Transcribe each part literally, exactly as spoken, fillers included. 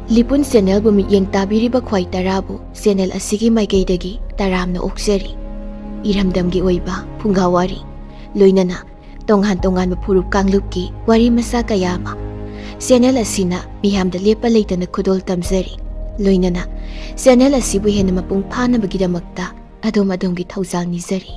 ꯂꯤꯄꯨꯟ ꯆꯦꯅꯦꯜꯕꯨ ꯃꯤꯠꯌꯦꯡ ꯇꯥꯕꯤꯔꯤꯕ ꯈ꯭ꯋꯥꯏ ꯇꯔꯥꯕꯨ ꯆꯦꯅꯦꯜ ꯑꯁꯤꯒꯤ ꯃꯥꯏꯀꯩꯗꯒꯤ ꯇꯔꯥꯝꯅ ꯑꯣꯛꯆꯔꯤ꯫ ꯏꯔꯝꯗꯝꯒꯤ ꯑꯣꯏꯕ ꯐꯨꯡꯒꯥ ꯋꯥꯔꯤ, ꯂꯣꯏꯅꯅ ꯇꯣꯉꯥꯟ ꯇꯣꯉꯥꯟꯕ ꯐꯨꯔꯨꯞ ꯀꯥꯡꯂꯨꯞꯀꯤ ꯋꯥꯔꯤ ꯃꯆꯥ ꯀꯌꯥ ꯑꯃ ꯆꯦꯅꯦꯜ ꯑꯁꯤꯅ ꯃꯤꯌꯥꯝꯗ ꯂꯦꯞꯄ ꯂꯩꯇꯅ ꯈꯨꯗꯣꯜ ꯇꯝꯖꯔꯤ꯫ ꯂꯣꯏꯅꯅ ꯆꯦꯅꯦꯜ ꯑꯁꯤꯕꯨ ꯍꯦꯟꯅ ꯃꯄꯨꯡ ꯐꯥꯅꯕꯒꯤꯗꯃꯛꯇ ꯑꯗꯣꯝ ꯑꯗꯣꯝꯒꯤ ꯊꯧꯖꯥꯜ ꯅꯤꯖꯔꯤ꯫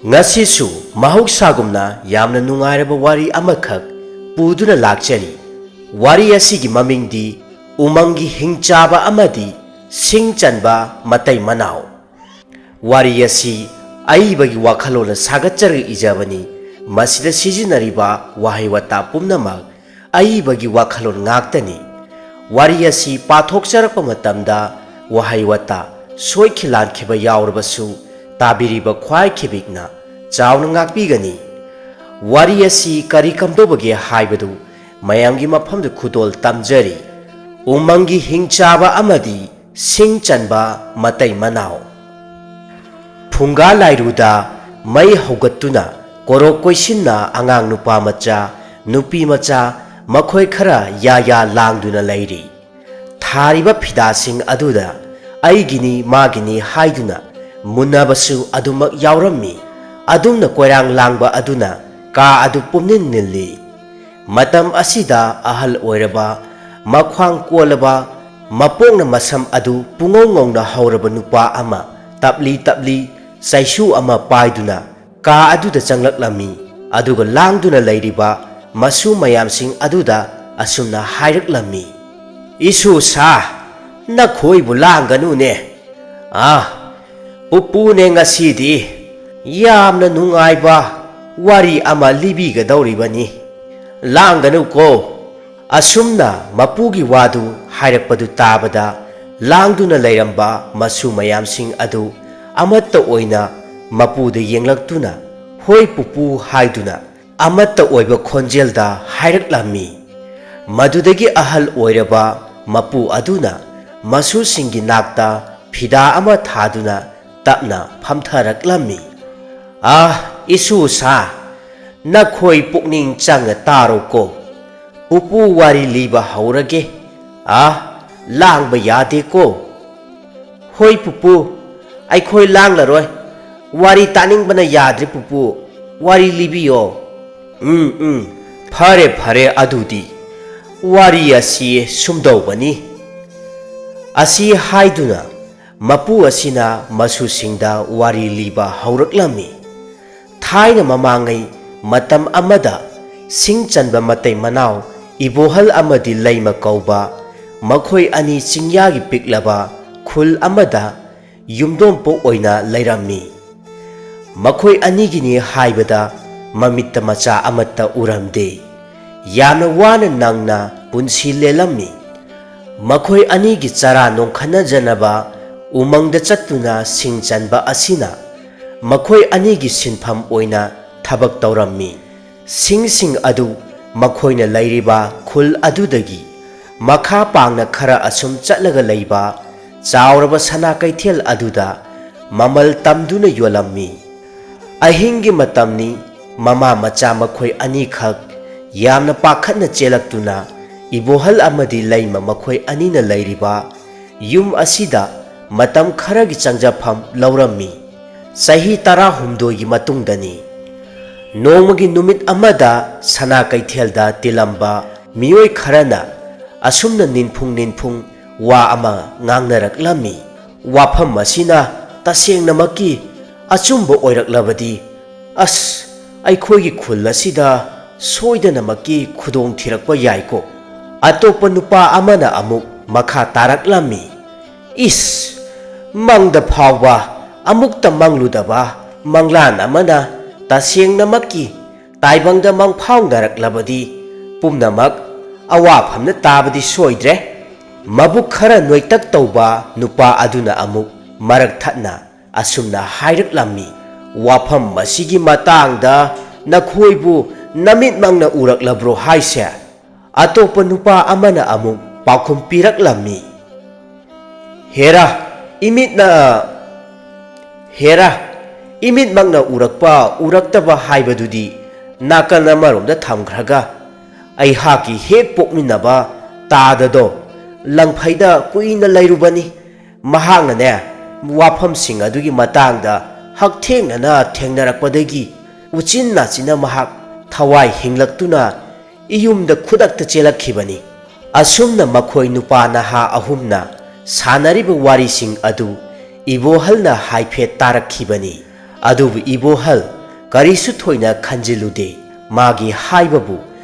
ꯉꯁꯤꯁꯨ ꯃꯍꯧꯁꯥꯒꯨꯝꯅ ꯌꯥꯝꯅ ꯅꯨꯡꯉꯥꯏꯔꯕ ꯋꯥꯔꯤ ꯑꯃꯈꯛ ꯄꯨꯗꯨꯅ ꯂꯥꯛꯆꯔꯤ꯫ ꯋꯥꯔꯤ ꯑꯁꯤꯒꯤ ꯃꯃꯤꯡꯗꯤ ꯎꯃꯪꯒꯤ ꯍꯤꯡꯆꯥꯕ ꯑꯃꯗꯤ ꯁꯤꯡ ꯆꯟꯕ ꯃꯇꯩ ꯃꯅꯥꯎ꯫ ꯋꯥꯔꯤ ꯑꯁꯤ ꯑꯏꯕꯒꯤ ꯋꯥꯈꯜꯂꯣꯟꯅ ꯁꯥꯒꯠꯆꯔꯒ ꯏꯖꯕꯅꯤ꯫ ꯃꯁꯤꯗ ꯁꯤꯖꯤꯟꯅꯔꯤꯕ ꯋꯥꯍꯩ ꯋꯥꯇꯥ ꯄꯨꯝꯅꯃꯛ ꯑꯏꯕꯒꯤ ꯋꯥꯈꯜꯂꯣꯟ ꯉꯥꯛꯇꯅꯤ꯫ ꯋꯥꯔꯤ ꯑꯁꯤ ꯄꯥꯊꯣꯛꯆꯔꯛꯄ ꯃꯇꯝꯗ ꯋꯥꯍꯩ ꯋꯥꯇꯥ ꯁꯣꯏꯈꯤ ꯂꯥꯟꯈꯤꯕ ꯌꯥꯎꯔꯕꯁꯨ ꯇꯥꯕꯤꯔꯤꯕ ꯈ꯭ꯋꯥꯏ ꯈꯤꯕꯤꯛꯅ ꯆꯥꯎꯅ ꯉꯥꯛꯄꯤꯒꯅꯤ꯫ ꯋꯥꯔꯤ ꯑꯁꯤ ꯀꯔꯤ ꯀꯝꯗꯧꯕꯒꯦ ꯍꯥꯏꯕꯗꯨ ꯃꯌꯥꯝꯒꯤ ꯃꯐꯝꯗ ꯈꯨꯗꯣꯜ ꯇꯝꯖꯔꯤ꯫ ꯎꯃꯪꯒꯤ ꯍꯤꯡꯆꯥꯕ ꯑꯃꯗꯤ ꯁꯤꯡ ꯆꯟꯕ ꯃꯇꯩ ꯃꯅꯥꯎ꯫ ꯐꯨꯡꯒꯥ ꯂꯥꯏꯔꯨꯗ ꯃꯩ ꯍꯧꯒꯠꯇꯨꯅ ꯀꯣꯔꯣꯛ ꯀꯣꯏꯁꯤꯟꯅ ꯑꯉꯥꯡ ꯅꯨꯄꯥ ꯃꯆꯥ, ꯅꯨꯄꯤ ꯃꯆꯥ ꯃꯈꯣꯏ ꯈꯔ ꯌꯥ ꯌꯥ ꯂꯥꯡꯗꯨꯅ ꯂꯩꯔꯤ꯫ ꯊꯥꯔꯤꯕ ꯐꯤꯗꯥꯁꯤꯡ ꯑꯗꯨꯗ ꯑꯩꯒꯤꯅꯤ ꯃꯥꯒꯤꯅꯤ ꯍꯥꯏꯗꯨꯅ ꯃꯨꯟꯅꯕꯁꯨ ꯑꯗꯨꯃꯛ ꯌꯥꯎꯔꯝꯃꯤ꯫ ꯑꯗꯨꯝꯅ ꯀꯣꯏꯔꯥꯡ ꯂꯥꯡꯕ ꯑꯗꯨꯅ ꯀꯥ ꯑꯗꯨ ꯄꯨꯝꯅꯤꯜ ꯅꯤꯜꯂꯤ꯫ ꯃꯇꯝ ꯑꯁꯤꯗ ꯑꯍꯜ ꯑꯣꯏꯔꯕ, ꯃꯈ꯭ꯋꯥꯡ ꯀꯣꯜꯂꯕ, ꯃꯄꯣꯛꯅ ꯃꯁꯝ ꯑꯗꯨ ꯄꯨꯡꯉꯧ ꯉꯧꯅ ꯍꯧꯔꯕ ꯅꯨꯄꯥ ꯑꯃ ꯇꯞꯂꯤ ꯇꯞꯂꯤ ꯆꯩꯁꯨ ꯑꯃ ꯄꯥꯏꯗꯨꯅ ꯀꯥ ꯑꯗꯨꯗ ꯆꯪꯂꯛꯂꯝꯃꯤ꯫ ꯑꯗꯨꯒ ꯂꯥꯡꯗꯨꯅ ꯂꯩꯔꯤꯕ ꯃꯁꯨ ꯃꯌꯥꯝꯁꯤꯡ ꯑꯗꯨꯗ ꯑꯁꯨꯝꯅ ꯍꯥꯏꯔꯛꯂꯝꯃꯤ, "ꯏꯁꯨ ꯁꯥ, ꯅꯈꯣꯏꯕꯨ ꯂꯥꯡꯒꯅꯨꯅꯦ꯫ ꯑꯥ, ꯄꯨꯄꯨꯅꯦ ꯉꯁꯤꯗꯤ ꯌꯥꯝꯅ ꯅꯨꯡꯉꯥꯏꯕ ꯋꯥꯔꯤ ꯑꯃ ꯂꯤꯕꯤꯒꯗꯧꯔꯤꯕꯅꯤ꯫ ꯂꯥꯡꯒꯅꯨꯀꯣ꯫" ꯑꯁꯨꯝꯅ ꯃꯄꯨꯒꯤ ꯋꯥꯗꯨ ꯍꯥꯏꯔꯛꯄꯗꯨ ꯇꯥꯕꯗ ꯂꯥꯡꯗꯨꯅ ꯂꯩꯔꯝꯕ ꯃꯁꯨ ꯃꯌꯥꯝꯁꯤꯡ ꯑꯗꯨ ꯑꯃꯠꯇ ꯑꯣꯏꯅ ꯃꯄꯨꯗ ꯌꯦꯡꯂꯛꯇꯨꯅ, "ꯍꯣꯏ ꯄꯨꯄꯨ" ꯍꯥꯏꯗꯨꯅ ꯑꯃꯠꯇ ꯑꯣꯏꯕ ꯈꯣꯟꯖꯦꯜꯗ ꯍꯥꯏꯔꯛꯂꯝꯃꯤ꯫ ꯃꯗꯨꯗꯒꯤ ꯑꯍꯜ ꯑꯣꯏꯔꯕ ꯃꯄꯨ ꯑꯗꯨꯅ ꯃꯁꯨꯁꯤꯡꯒꯤ ꯅꯥꯛꯇ ꯐꯤꯗꯥ ꯑꯃ ꯊꯥꯗꯨꯅ ꯇꯞꯅ ꯐꯝꯊꯔꯛꯂꯝꯃꯤ꯫ "ꯑꯥ, "ꯏꯁꯨ ꯁꯥ, ꯅꯈꯣꯏ ꯄꯨꯛꯅꯤꯡ ꯆꯪꯅ ꯇꯥꯔꯣꯀꯣ꯫ ꯄꯨꯄꯨ ꯋꯥꯔꯤ ꯂꯤꯕ ꯍꯧꯔꯒꯦ꯫ ꯑꯥ, ꯂꯥꯡꯕ ꯌꯥꯗꯦꯀꯣ꯫" "ꯍꯣꯏ ꯄꯨꯄꯨ, ꯑꯩꯈꯣꯏ ꯂꯥꯡꯂꯔꯣꯏ꯫ ꯋꯥꯔꯤ ꯇꯥꯅꯤꯡꯕꯅ ꯌꯥꯗ꯭ꯔꯦ ꯄꯨꯄꯨ꯫ ꯋꯥꯔꯤ ꯂꯤꯕꯤꯌꯣ꯫" "ꯎꯝ, ꯎꯝ, ꯐꯔꯦ, ꯐꯔꯦ ꯑꯗꯨꯗꯤ꯫ ꯋꯥꯔꯤ ꯑꯁꯤ ꯁꯨꯝꯗꯧꯕꯅꯤ꯫" ꯑꯁꯤ ꯍꯥꯏꯗꯨꯅ ꯃꯄꯨ ꯑꯁꯤꯅ ꯃꯁꯨꯁꯤꯡꯗ ꯋꯥꯔꯤ ꯂꯤꯕ ꯍꯧꯔꯛꯂꯝꯃꯤ꯫ ꯊꯥꯏꯅ ꯃꯃꯥꯡꯉꯩ ꯃꯇꯝ ꯑꯃꯗ ꯁꯤꯡ ꯆꯟꯕ ꯃꯇꯩ ꯃꯅꯥꯎ ꯏꯕꯣꯍꯜ ꯑꯃꯗꯤ ꯂꯩꯃ ꯀꯧꯕ ꯃꯈꯣꯏ ꯑꯅꯤ ꯆꯤꯡꯌꯥꯒꯤ ꯄꯤꯛꯂꯕ ꯈꯨꯜ ꯑꯃꯗ ꯌꯨꯝꯗꯣꯝꯄꯣꯛ ꯑꯣꯏꯅ ꯂꯩꯔꯝꯃꯤ꯫ ꯃꯈꯣꯏ ꯑꯅꯤꯒꯤꯅꯤ ꯍꯥꯏꯕꯗ ꯃꯃꯤꯠꯇ ꯃꯆꯥ ꯑꯃꯠꯇ ꯎꯔꯝꯗꯦ꯫ ꯌꯥꯝꯅ ꯋꯥꯅ ꯅꯪꯅ ꯄꯨꯟꯁꯤ ꯂꯦꯜꯂꯝꯃꯤ꯫ ꯃꯈꯣꯏ ꯑꯅꯤꯒꯤ ꯆꯔꯥ ꯅꯣꯡꯈꯠꯅꯖꯅꯕ ꯎꯃꯪꯗ ꯆꯠꯇꯨꯅ ꯁꯤꯡ ꯆꯟꯕ ꯑꯁꯤꯅ ꯃꯈꯣꯏ ꯑꯅꯤꯒꯤ ꯁꯤꯟꯐꯝ ꯑꯣꯏꯅ ꯊꯕꯛ ꯇꯧꯔꯝꯃꯤ꯫ ꯁꯤꯡꯁꯤꯡ ꯑꯗꯨ ꯃꯈꯣꯏꯅ ꯂꯩꯔꯤꯕ ꯈꯨꯜ ꯑꯗꯨꯗꯒꯤ ꯃꯈꯥ ꯄꯥꯡꯅ ꯈꯔ ꯑꯁꯨꯝ ꯆꯠꯂꯒ ꯂꯩꯕ ꯆꯥꯎꯔꯕ ꯁꯅꯥ ꯀꯩꯊꯦꯜ ꯑꯗꯨꯗ ꯃꯃꯜ ꯇꯝꯗꯨꯅ ꯌꯣꯜꯂꯝꯃꯤ꯫ ꯑꯍꯤꯡꯒꯤ ꯃꯇꯝꯅꯤ, ꯃꯃꯥ ꯃꯆꯥ ꯃꯈꯣꯏ ꯑꯅꯤꯈꯛ ꯌꯥꯝꯅ ꯄꯥꯈꯠꯅ ꯆꯦꯜꯂꯛꯇꯨꯅ ꯏꯕꯣꯍꯜ ꯑꯃꯗꯤ ꯂꯩꯃ ꯃꯈꯣꯏ ꯑꯅꯤꯅ ꯂꯩꯔꯤꯕ ꯌꯨꯝ ꯑꯁꯤꯗ ꯃꯇꯝ ꯈꯔꯒꯤ ꯆꯪꯖꯐꯝ ꯂꯧꯔꯝꯃꯤ꯫ ꯆꯍꯤ ꯇꯔꯥꯍꯨꯝꯗꯣꯏꯒꯤ ꯃꯇꯨꯡꯗꯅꯤ꯫ ꯅꯣꯡꯃꯒꯤ ꯅꯨꯃꯤꯠ ꯑꯃꯗ ꯁꯅꯥ ꯀꯩꯊꯦꯜꯗ ꯇꯤꯜꯂꯝꯕ ꯃꯤꯑꯣꯏ ꯈꯔꯅ ꯑꯁꯨꯝꯅ ꯅꯤꯟꯐꯨꯡ ꯅꯤꯟꯐꯨꯡ ꯋꯥ ꯑꯃ ꯉꯥꯡꯅꯔꯛꯂꯝꯃꯤ꯫ "ꯋꯥꯐꯝ ꯑꯁꯤꯅ ꯇꯁꯦꯡꯅꯃꯛꯀꯤ ꯑꯆꯨꯝꯕ ꯑꯣꯏꯔꯛꯂꯕꯗꯤ, ꯑꯁ, ꯑꯩꯈꯣꯏꯒꯤ ꯈꯨꯜ ꯑꯁꯤꯗ ꯁꯣꯏꯗꯅꯃꯛꯀꯤ ꯈꯨꯗꯣꯡ ꯊꯤꯔꯛꯄ ꯌꯥꯏꯀꯣ꯫" ꯑꯇꯣꯞꯄ ꯅꯨꯄꯥ ꯑꯃꯅ ꯑꯃꯨꯛ ꯃꯈꯥ ꯇꯥꯔꯛꯂꯝꯃꯤ꯫ "ꯏꯁ, ꯃꯪꯗ ꯐꯥꯎꯕ ꯑꯃꯨꯛꯇ ꯃꯪꯂꯨꯗꯕ ꯃꯪꯂꯥꯟ ꯑꯃꯅ ꯇꯁꯦꯡꯅꯃꯛꯀꯤ ꯇꯥꯏꯕꯪꯗ ꯃꯪꯐꯥꯎꯅꯔꯛꯂꯕꯗꯤ ꯄꯨꯝꯅꯃꯛ ꯑꯋꯥꯐꯝꯅ ꯇꯥꯕꯗꯤ ꯁꯣꯏꯗ꯭ꯔꯦ꯫" ꯃꯕꯨꯛ ꯈꯔ ꯅꯣꯏꯇꯛ ꯇꯧꯕ ꯅꯨꯄꯥ ꯑꯗꯨꯅ ꯑꯃꯨꯛ ꯃꯔꯛ ꯊꯠꯅ ꯑꯁꯨꯝꯅ ꯍꯥꯏꯔꯛꯂꯝꯃꯤ, "ꯋꯥꯐꯝ ꯑꯁꯤꯒꯤ ꯃꯇꯥꯡꯗ ꯅꯈꯣꯏꯕꯨ ꯅꯃꯤꯠꯃꯛꯅ ꯎꯔꯛꯂꯕ꯭ꯔꯣ ꯍꯥꯏꯁꯦ?" ꯑꯇꯣꯞꯄ ꯅꯨꯄꯥ ꯑꯃꯅ ꯑꯃꯨꯛ ꯄꯥꯎꯈꯨꯝ ꯄꯤꯔꯛꯂꯝꯃꯤ, "ꯍꯦꯔꯥ, ꯏꯃꯤꯠꯅ, ꯍꯦꯔꯥ, ꯏꯃꯤꯠꯃꯛꯅ ꯎꯔꯛꯄ ꯎꯔꯛꯇꯕ ꯍꯥꯏꯕꯗꯨꯗꯤ ꯅꯥꯀꯜ ꯑꯃꯔꯣꯝꯗ ꯊꯝꯈ꯭ꯔꯒ, ꯑꯩꯍꯥꯛꯀꯤ ꯍꯦꯛ ꯄꯣꯛꯃꯤꯟꯅꯕ ꯇꯥꯗꯗꯣ ꯂꯪꯐꯩꯗ ꯀꯨꯏꯅ ꯂꯩꯔꯨꯕꯅꯤ꯫ ꯃꯍꯥꯛꯅꯅꯦ, ꯋꯥꯐꯝꯁꯤꯡ ꯑꯗꯨꯒꯤ ꯃꯇꯥꯡꯗ ꯍꯛꯊꯦꯡꯅꯅ ꯊꯦꯡꯅꯔꯛꯄꯗꯒꯤ ꯎꯆꯤꯟ ꯅꯥꯆꯤꯟꯅ ꯃꯍꯥꯛ ꯊꯋꯥꯏ ꯍꯤꯡꯂꯛꯇꯨꯅ ꯏꯌꯨꯝꯗ ꯈꯨꯗꯛꯇ ꯆꯦꯜꯂꯛꯈꯤꯕꯅꯤ꯫ ꯑꯁꯨꯝꯅ ꯃꯈꯣꯏ ꯅꯨꯄꯥ ꯅꯍꯥ ꯑꯍꯨꯝꯅ ꯁꯥꯟꯅꯔꯤꯕ ꯋꯥꯔꯤꯁꯤꯡ ꯑꯗꯨ ꯏꯕꯣꯍꯜꯅ ꯍꯥꯏꯐꯦꯠ ꯇꯥꯔꯛꯈꯤꯕꯅꯤ꯫ ꯑꯗꯨꯕꯨ ꯏꯕꯣꯍꯜ ꯀꯔꯤꯁꯨ ꯊꯣꯏꯅ ꯈꯟꯖꯤꯜꯂꯨꯗꯦ꯫ ꯃꯥꯒꯤ ꯍꯥꯏꯕꯕꯨ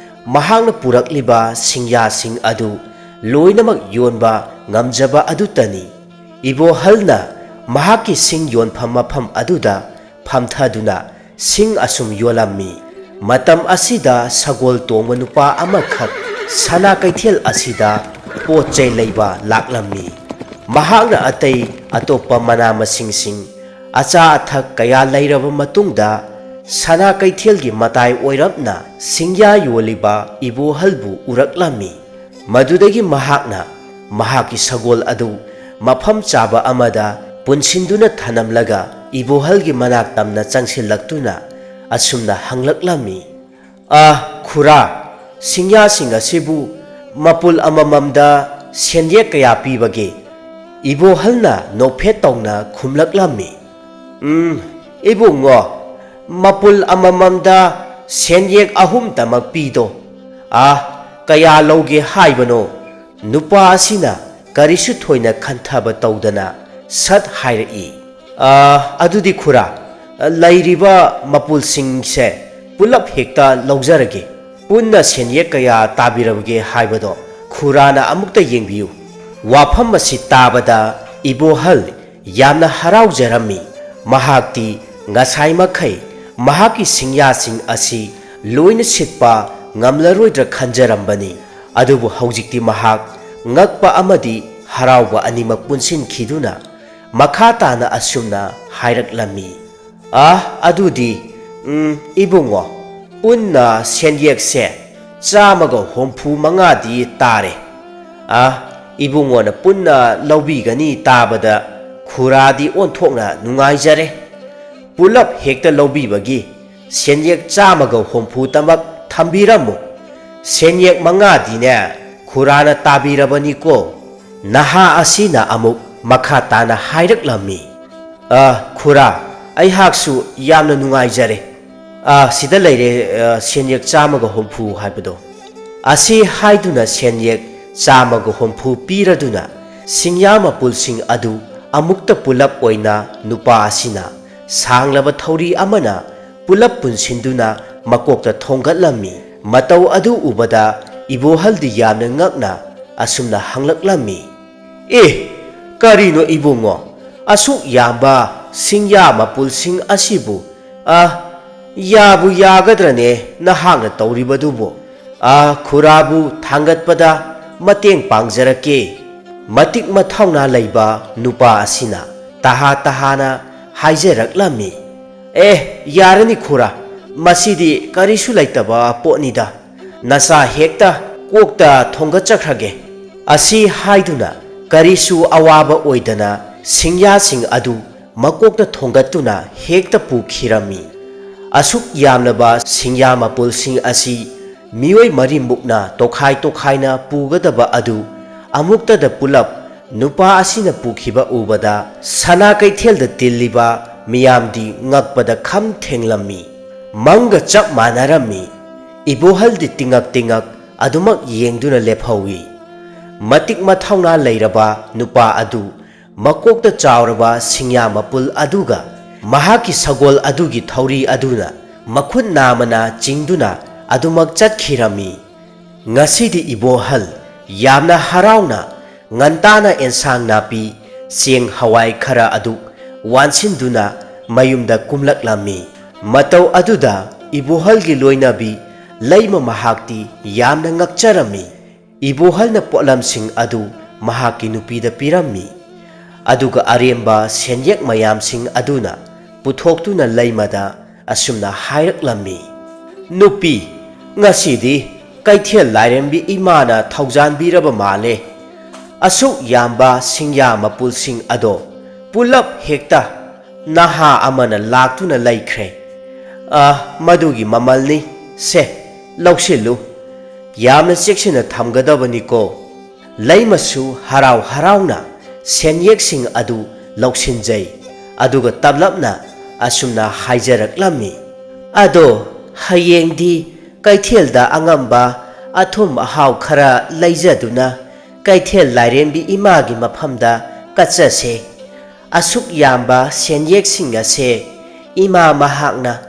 ꯃꯍꯥꯛꯅ ꯄꯨꯔꯛꯂꯤꯕ ꯁꯤꯡꯌꯥꯁꯤꯡ ꯑꯗꯨ ꯂꯣꯏꯅꯃꯛ ꯌꯣꯟꯕ ꯉꯝꯖꯕ ꯑꯗꯨꯇꯅꯤ꯫ ꯏꯕꯣꯍꯜꯅ ꯃꯍꯥꯛꯀꯤ ꯁꯤꯡ ꯌꯣꯟꯐꯝ ꯃꯐꯝ ꯑꯗꯨꯗ ꯐꯝꯊꯗꯨꯅ ꯁꯤꯡ ꯑꯁꯨꯝ ꯌꯣꯜꯂꯝꯃꯤ꯫ ꯃꯇꯝ ꯑꯁꯤꯗ ꯁꯒꯣꯜ ꯇꯣꯡꯕ ꯅꯨꯄꯥ ꯑꯃꯈꯛ ꯁꯅꯥ ꯀꯩꯊꯦꯜ ꯑꯁꯤꯗ ꯄꯣꯠ ꯆꯩ ꯂꯩꯕ ꯂꯥꯛꯂꯝꯃꯤ꯫ ꯃꯍꯥꯛꯅ ꯑꯇꯩ ꯑꯇꯣꯞꯄ ꯃꯅꯥ ꯃꯁꯤꯡꯁꯤꯡ, ꯑꯆꯥ ꯑꯊꯛ ꯀꯌꯥ ꯂꯩꯔꯕ ꯃꯇꯨꯡꯗ, ꯁꯅꯥ ꯀꯩꯊꯦꯜꯒꯤ ꯃꯇꯥꯏ ꯑꯣꯏꯔꯞꯅ ꯁꯤꯡꯌꯥ ꯌꯣꯜꯂꯤꯕ ꯏꯕꯣꯍꯜꯕꯨ ꯎꯔꯛꯂꯝꯃꯤ꯫ ꯃꯗꯨꯗꯒꯤ ꯃꯍꯥꯛꯅ ꯃꯍꯥꯛꯀꯤ ꯁꯒꯣꯜ ꯑꯗꯨ ꯃꯐꯝ ꯆꯥꯕ ꯑꯃꯗ ꯄꯨꯟꯁꯤꯟꯗꯨꯅ ꯊꯅꯝꯂꯒ ꯏꯕꯣꯍꯜꯒꯤ ꯃꯅꯥꯛ ꯇꯝꯅ ꯆꯪꯁꯤꯜꯂꯛꯇꯨꯅ ꯑꯁꯨꯝꯅ ꯍꯪꯂꯛꯂꯝꯃꯤ, "ꯑ, ꯈꯨꯔꯥ, ꯁꯤꯡꯌꯥꯁꯤꯡ ꯑꯁꯤꯕꯨ ꯃꯄꯨꯜ ꯑꯃꯃꯝꯗ ꯁꯦꯟꯌꯦꯛ ꯀꯌꯥ ꯄꯤꯕꯒꯦ?" ꯏꯕꯣꯍꯜꯅ ꯅꯣꯛꯐꯦꯠ ꯇꯧꯅ ꯈꯨꯝꯂꯛꯂꯝꯃꯤ, "ꯎꯝ, ꯏꯕꯨꯡꯉꯣ, ꯃꯄꯨꯜ ꯑꯃꯃꯝꯗ ꯁꯦꯟꯌꯦꯛ ꯑꯍꯨꯝꯇꯃꯛ ꯄꯤꯗꯣ꯫ ꯑ, ꯀꯌꯥ ꯂꯧꯒꯦ ꯍꯥꯏꯕꯅꯣ?" ꯅꯨꯄꯥ ꯑꯁꯤꯅ ꯀꯔꯤꯁꯨ ꯊꯣꯏꯅ ꯈꯟꯊꯕ ꯇꯧꯗꯅ ꯁꯠ ꯍꯥꯏꯔꯛꯏ, "ꯑ, ꯑꯗꯨꯗꯤ ꯈꯨꯔꯥ, ꯂꯩꯔꯤꯕ ꯃꯄꯨꯜꯁꯤꯡꯁꯦ ꯄꯨꯂꯞ ꯍꯦꯛꯇ ꯂꯧꯖꯔꯒꯦ꯫ ꯄꯨꯟꯅ ꯁꯦꯟꯌꯦꯛ ꯀꯌꯥ ꯇꯥꯕꯤꯔꯕꯒꯦ ꯍꯥꯏꯕꯗꯣ ꯈꯨꯔꯥꯅ ꯑꯃꯨꯛꯇ ꯌꯦꯡꯕꯤꯌꯨ꯫" ꯋꯥꯐꯝ ꯑꯁꯤ ꯇꯥꯕꯗ ꯏꯕꯣꯍꯜ ꯌꯥꯝꯅ ꯍꯔꯥꯎꯖꯔꯝꯃꯤ꯫ ꯃꯍꯥꯛꯇꯤ ꯉꯁꯥꯏ ꯃꯈꯩ ꯃꯍꯥꯛꯀꯤ ꯁꯤꯡꯌꯥꯁꯤꯡ ꯑꯁꯤ ꯂꯣꯏꯅ ꯁꯤꯠꯄ ꯉꯝꯂꯔꯣꯏꯗ꯭ꯔꯥ ꯈꯟꯖꯔꯝꯕꯅꯤ꯫ ꯑꯗꯨꯕꯨ ꯍꯧꯖꯤꯛꯇꯤ ꯃꯍꯥꯛ ꯉꯛꯄ ꯑꯃꯗꯤ ꯍꯔꯥꯎꯕ ꯑꯅꯤꯃꯛ ꯄꯨꯟꯁꯤꯟꯈꯤꯗꯨꯅ ꯃꯈꯥ ꯇꯥꯅ ꯑꯁꯨꯝꯅ ꯍꯥꯏꯔꯛꯂꯝꯃꯤ, "ꯑ, ꯑꯗꯨꯗꯤ, ꯎꯝ, ꯏꯕꯨꯡꯉꯣ, ꯄꯨꯟꯅ ꯁꯦꯟꯌꯦꯛꯁꯦ ꯆꯥꯝꯃꯒ ꯍꯨꯝꯐꯨ ꯃꯉꯥꯗꯤ ꯇꯥꯔꯦ꯫ ꯑ, ꯏꯕꯨꯡꯉꯣꯅ ꯄꯨꯟꯅ ꯂꯧꯕꯤꯒꯅꯤ ꯇꯥꯕꯗ ꯈꯨꯔꯥꯗꯤ ꯑꯣꯟꯊꯣꯛꯅ ꯅꯨꯡꯉꯥꯏꯖꯔꯦ꯫ ꯄꯨꯂꯞ ꯍꯦꯛꯇ ꯂꯧꯕꯤꯕꯒꯤ ꯁꯦꯟꯌꯦꯛ ꯆꯥꯝꯃꯒ ꯍꯨꯝꯐꯨꯇꯃꯛ ꯊꯝꯕꯤꯔꯝꯃꯨ꯫ ꯁꯦꯟꯌꯦꯛ ꯃꯉꯥꯗꯤꯅꯦ ꯈꯨꯔꯥꯅ ꯇꯥꯕꯤꯔꯕꯅꯤꯀꯣ꯫ ꯅꯍꯥ ꯑꯁꯤꯅ ꯑꯃꯨꯛ ꯃꯈꯥ ꯇꯥꯅ ꯍꯥꯏꯔꯛꯂꯝꯃꯤ, "ꯑ, ꯈꯨꯔꯥ, ꯑꯩꯍꯥꯛꯁꯨ ꯌꯥꯝꯅ ꯅꯨꯡꯉꯥꯏꯖꯔꯦ꯫ ꯑ, ꯁꯤꯗ ꯂꯩꯔꯦ, ꯑ, ꯁꯦꯟꯌꯦꯛ ꯆꯥꯝꯃꯒ ꯍꯨꯝꯐꯨ ꯍꯥꯏꯕꯗꯣ"꯫ ꯑꯁꯤ ꯍꯥꯏꯗꯨꯅ ꯁꯦꯟꯌꯦꯛ ꯆꯥꯝꯃꯒ ꯍꯨꯝꯐꯨ ꯄꯤꯔꯗꯨꯅ ꯁꯤꯡꯌꯥ ꯃꯄꯨꯜꯁꯤꯡ ꯑꯗꯨ ꯑꯃꯨꯛꯇ ꯄꯨꯂꯞ ꯑꯣꯏꯅ ꯅꯨꯄꯥ ꯑꯁꯤꯅ ꯁꯥꯡꯂꯕ ꯊꯧꯔꯤ ꯑꯃꯅ ꯄꯨꯂꯞ ꯄꯨꯟꯁꯤꯟꯗꯨꯅ ꯃꯀꯣꯛꯇ ꯊꯣꯡꯒꯠꯂꯝꯃꯤ꯫ ꯃꯇꯧ ꯑꯗꯨ ꯎꯕꯗ ꯏꯕꯣꯍꯜꯗꯤ ꯌꯥꯝꯅ ꯉꯛꯅ ꯑꯁꯨꯝꯅ ꯍꯪꯂꯛꯂꯝꯃꯤ, "ꯑꯦ, ꯀꯔꯤꯅꯣ ꯏꯕꯨꯡꯉꯣ? ꯑꯁꯨꯛ ꯌꯥꯝꯕ ꯁꯤꯡꯌꯥ ꯃꯄꯨꯜꯁꯤꯡ ꯑꯁꯤꯕꯨ, ꯑ, ꯌꯥꯕꯨ ꯌꯥꯒꯗ꯭ꯔꯅꯦ ꯅꯍꯥꯛꯅ ꯇꯧꯔꯤꯕꯗꯨꯕꯨ? ꯑ, ꯈꯨꯔꯥꯕꯨ ꯊꯥꯡꯒꯠꯄꯗ ꯃꯇꯦꯡ ꯄꯥꯡꯖꯔꯛꯀꯦ"꯫ ꯃꯇꯤꯛ ꯃꯊꯧꯅꯥ ꯂꯩꯕ ꯅꯨꯄꯥ ꯑꯁꯤꯅ ꯇꯍꯥ ꯇꯍꯥꯅ ꯍꯥꯏꯖꯔꯛꯂꯝꯃꯤ, "ꯑꯦ, ꯌꯥꯔꯅꯤ ꯈꯨꯔꯥ, ꯃꯁꯤꯗꯤ ꯀꯔꯤꯁꯨ ꯂꯩꯇꯕ ꯄꯣꯠꯅꯤꯗ꯫ ꯅꯁꯥ ꯍꯦꯛꯇ ꯀꯣꯛꯇ ꯊꯣꯡꯒꯠꯆꯈ꯭ꯔꯒꯦ"꯫ ꯑꯁꯤ ꯍꯥꯏꯗꯨꯅ ꯀꯔꯤꯁꯨ ꯑꯋꯥꯕ ꯑꯣꯏꯗꯅ ꯁꯤꯡꯌꯥꯁꯤꯡ ꯑꯗꯨ ꯃꯀꯣꯛꯇ ꯊꯣꯡꯒꯠꯇꯨꯅ ꯍꯦꯛꯇ ꯄꯨꯈꯤꯔꯝꯃꯤ꯫ ꯑꯁꯨꯛ ꯌꯥꯝꯂꯕ ꯁꯤꯡꯌꯥ ꯃꯄꯨꯜꯁꯤꯡ ꯑꯁꯤ ꯃꯤꯑꯣꯏ ꯃꯔꯤꯃꯨꯛꯅ ꯇꯣꯈꯥꯏ ꯇꯣꯈꯥꯏꯅ ꯄꯨꯒꯗꯕ ꯑꯗꯨ ꯑꯃꯨꯛꯇꯗ ꯄꯨꯂꯞ ꯅꯨꯄꯥ ꯑꯁꯤꯅ ꯄꯨꯈꯤꯕ ꯎꯕꯗ ꯁꯅꯥ ꯀꯩꯊꯦꯜꯗ ꯇꯤꯜꯂꯤꯕ ꯃꯤꯌꯥꯝꯗꯤ ꯉꯛꯄꯗ ꯈꯝ ꯊꯦꯡꯂꯝꯃꯤ꯫ ꯃꯪꯒ ꯆꯞ ꯃꯥꯟꯅꯔꯝꯃꯤ꯫ ꯏꯕꯣꯍꯜꯗꯤ ꯇꯤꯉꯛ ꯇꯤꯉꯛ ꯑꯗꯨꯃꯛ ꯌꯦꯡꯗꯨꯅ ꯂꯦꯞꯍꯧꯏ꯫ ꯃꯇꯤꯛ ꯃꯊꯧꯅꯥ ꯂꯩꯔꯕ ꯅꯨꯄꯥ ꯑꯗꯨ ꯃꯀꯣꯛꯇ ꯆꯥꯎꯔꯕ ꯁꯤꯡꯌꯥ ꯃꯄꯨꯜ ꯑꯗꯨꯒ ꯃꯍꯥꯛꯀꯤ ꯁꯒꯣꯜ ꯑꯗꯨꯒꯤ ꯊꯧꯔꯤ ꯑꯗꯨꯅ ꯃꯈꯨꯠ ꯅꯥꯝꯃꯅ ꯆꯤꯡꯗꯨꯅ ꯑꯗꯨꯃꯛ ꯆꯠꯈꯤꯔꯝꯃꯤ꯫ ꯉꯁꯤꯗꯤ ꯏꯕꯣꯍꯜ ꯌꯥꯝꯅ ꯍꯔꯥꯎꯅ ꯉꯟꯇꯥꯅ ꯑꯦꯟꯁꯥꯡ ꯅꯥꯄꯤ, ꯆꯦꯡ ꯍꯋꯥꯏ ꯈꯔ ꯑꯗꯨ ꯋꯥꯟꯁꯤꯟꯗꯨꯅ ꯃꯌꯨꯝꯗ ꯀꯨꯝꯂꯛꯂꯝꯃꯤ꯫ ꯃꯇꯧ ꯑꯗꯨꯗ ꯏꯕꯣꯍꯜꯒꯤ ꯂꯣꯏꯅꯕꯤ ꯂꯩꯃ ꯃꯍꯥꯛꯇꯤ ꯌꯥꯝꯅ ꯉꯛꯆꯔꯝꯃꯤ꯫ ꯏꯕꯣꯍꯜꯅ ꯄꯣꯠꯂꯝꯁꯤꯡ ꯑꯗꯨ ꯃꯍꯥꯛꯀꯤ ꯅꯨꯄꯤꯗ ꯄꯤꯔꯝꯃꯤ꯫ ꯑꯗꯨꯒ ꯑꯔꯦꯝꯕ ꯁꯦꯟꯌꯦꯛ ꯃꯌꯥꯝꯁꯤꯡ ꯑꯗꯨꯅ ꯄꯨꯊꯣꯛꯇꯨꯅ ꯂꯩꯃꯗ ꯑꯁꯨꯝꯅ ꯍꯥꯏꯔꯛꯂꯝꯃꯤ, "ꯅꯨꯄꯤ, ꯉꯁꯤꯗꯤ ꯀꯩꯊꯦꯜ ꯂꯥꯏꯔꯦꯝꯕꯤ ꯏꯃꯥꯅ ꯊꯧꯖꯥꯟꯕꯤꯔꯕ ꯃꯥꯜꯂꯦ꯫ ꯑꯁꯨꯛ ꯌꯥꯝꯕ ꯁꯤꯡꯌꯥ ꯃꯄꯨꯜꯁꯤꯡ ꯑꯗꯣ ꯄꯨꯂꯞ ꯍꯦꯛꯇ ꯅꯍꯥ ꯑꯃꯅ ꯂꯥꯛꯇꯨꯅ ꯂꯩꯈ꯭ꯔꯦ꯫ "ꯑ, ꯃꯗꯨꯒꯤ ꯃꯃꯜꯅꯤ꯫ ꯁꯦ, ꯂꯧꯁꯤꯜꯂꯨ꯫ ꯌꯥꯝꯅ ꯆꯦꯛꯁꯤꯟꯅ ꯊꯝꯒꯗꯕꯅꯤꯀꯣ꯫" ꯂꯩꯃꯁꯨ ꯍꯔꯥꯎ ꯍꯔꯥꯎꯅ ꯁꯦꯟꯌꯦꯛꯁꯤꯡ ꯑꯗꯨ ꯂꯧꯁꯤꯟꯖꯩ꯫ ꯑꯗꯨꯒ ꯇꯞꯂꯞꯅ ꯑꯁꯨꯝꯅ ꯍꯥꯏꯖꯔꯛꯂꯝꯃꯤ, "ꯑꯗꯣ, ꯍꯌꯦꯡꯗꯤ ꯀꯩꯊꯦꯜꯗ ꯑꯉꯝꯕ ꯑꯊꯨꯝ ꯑꯍꯥꯎ ꯈꯔ ꯂꯩꯖꯗꯨꯅ ꯀꯩꯊꯦꯜ ꯂꯥꯏꯔꯦꯝꯕꯤ ꯏꯃꯥꯒꯤ ꯃꯐꯝꯗ ꯀꯠꯆꯁꯦ꯫ ꯑꯁꯨꯛ ꯌꯥꯝꯕ ꯁꯦꯟꯌꯦꯛꯁꯤꯡ ꯑꯁꯦ ꯏꯃꯥ ꯃꯍꯥꯛꯅ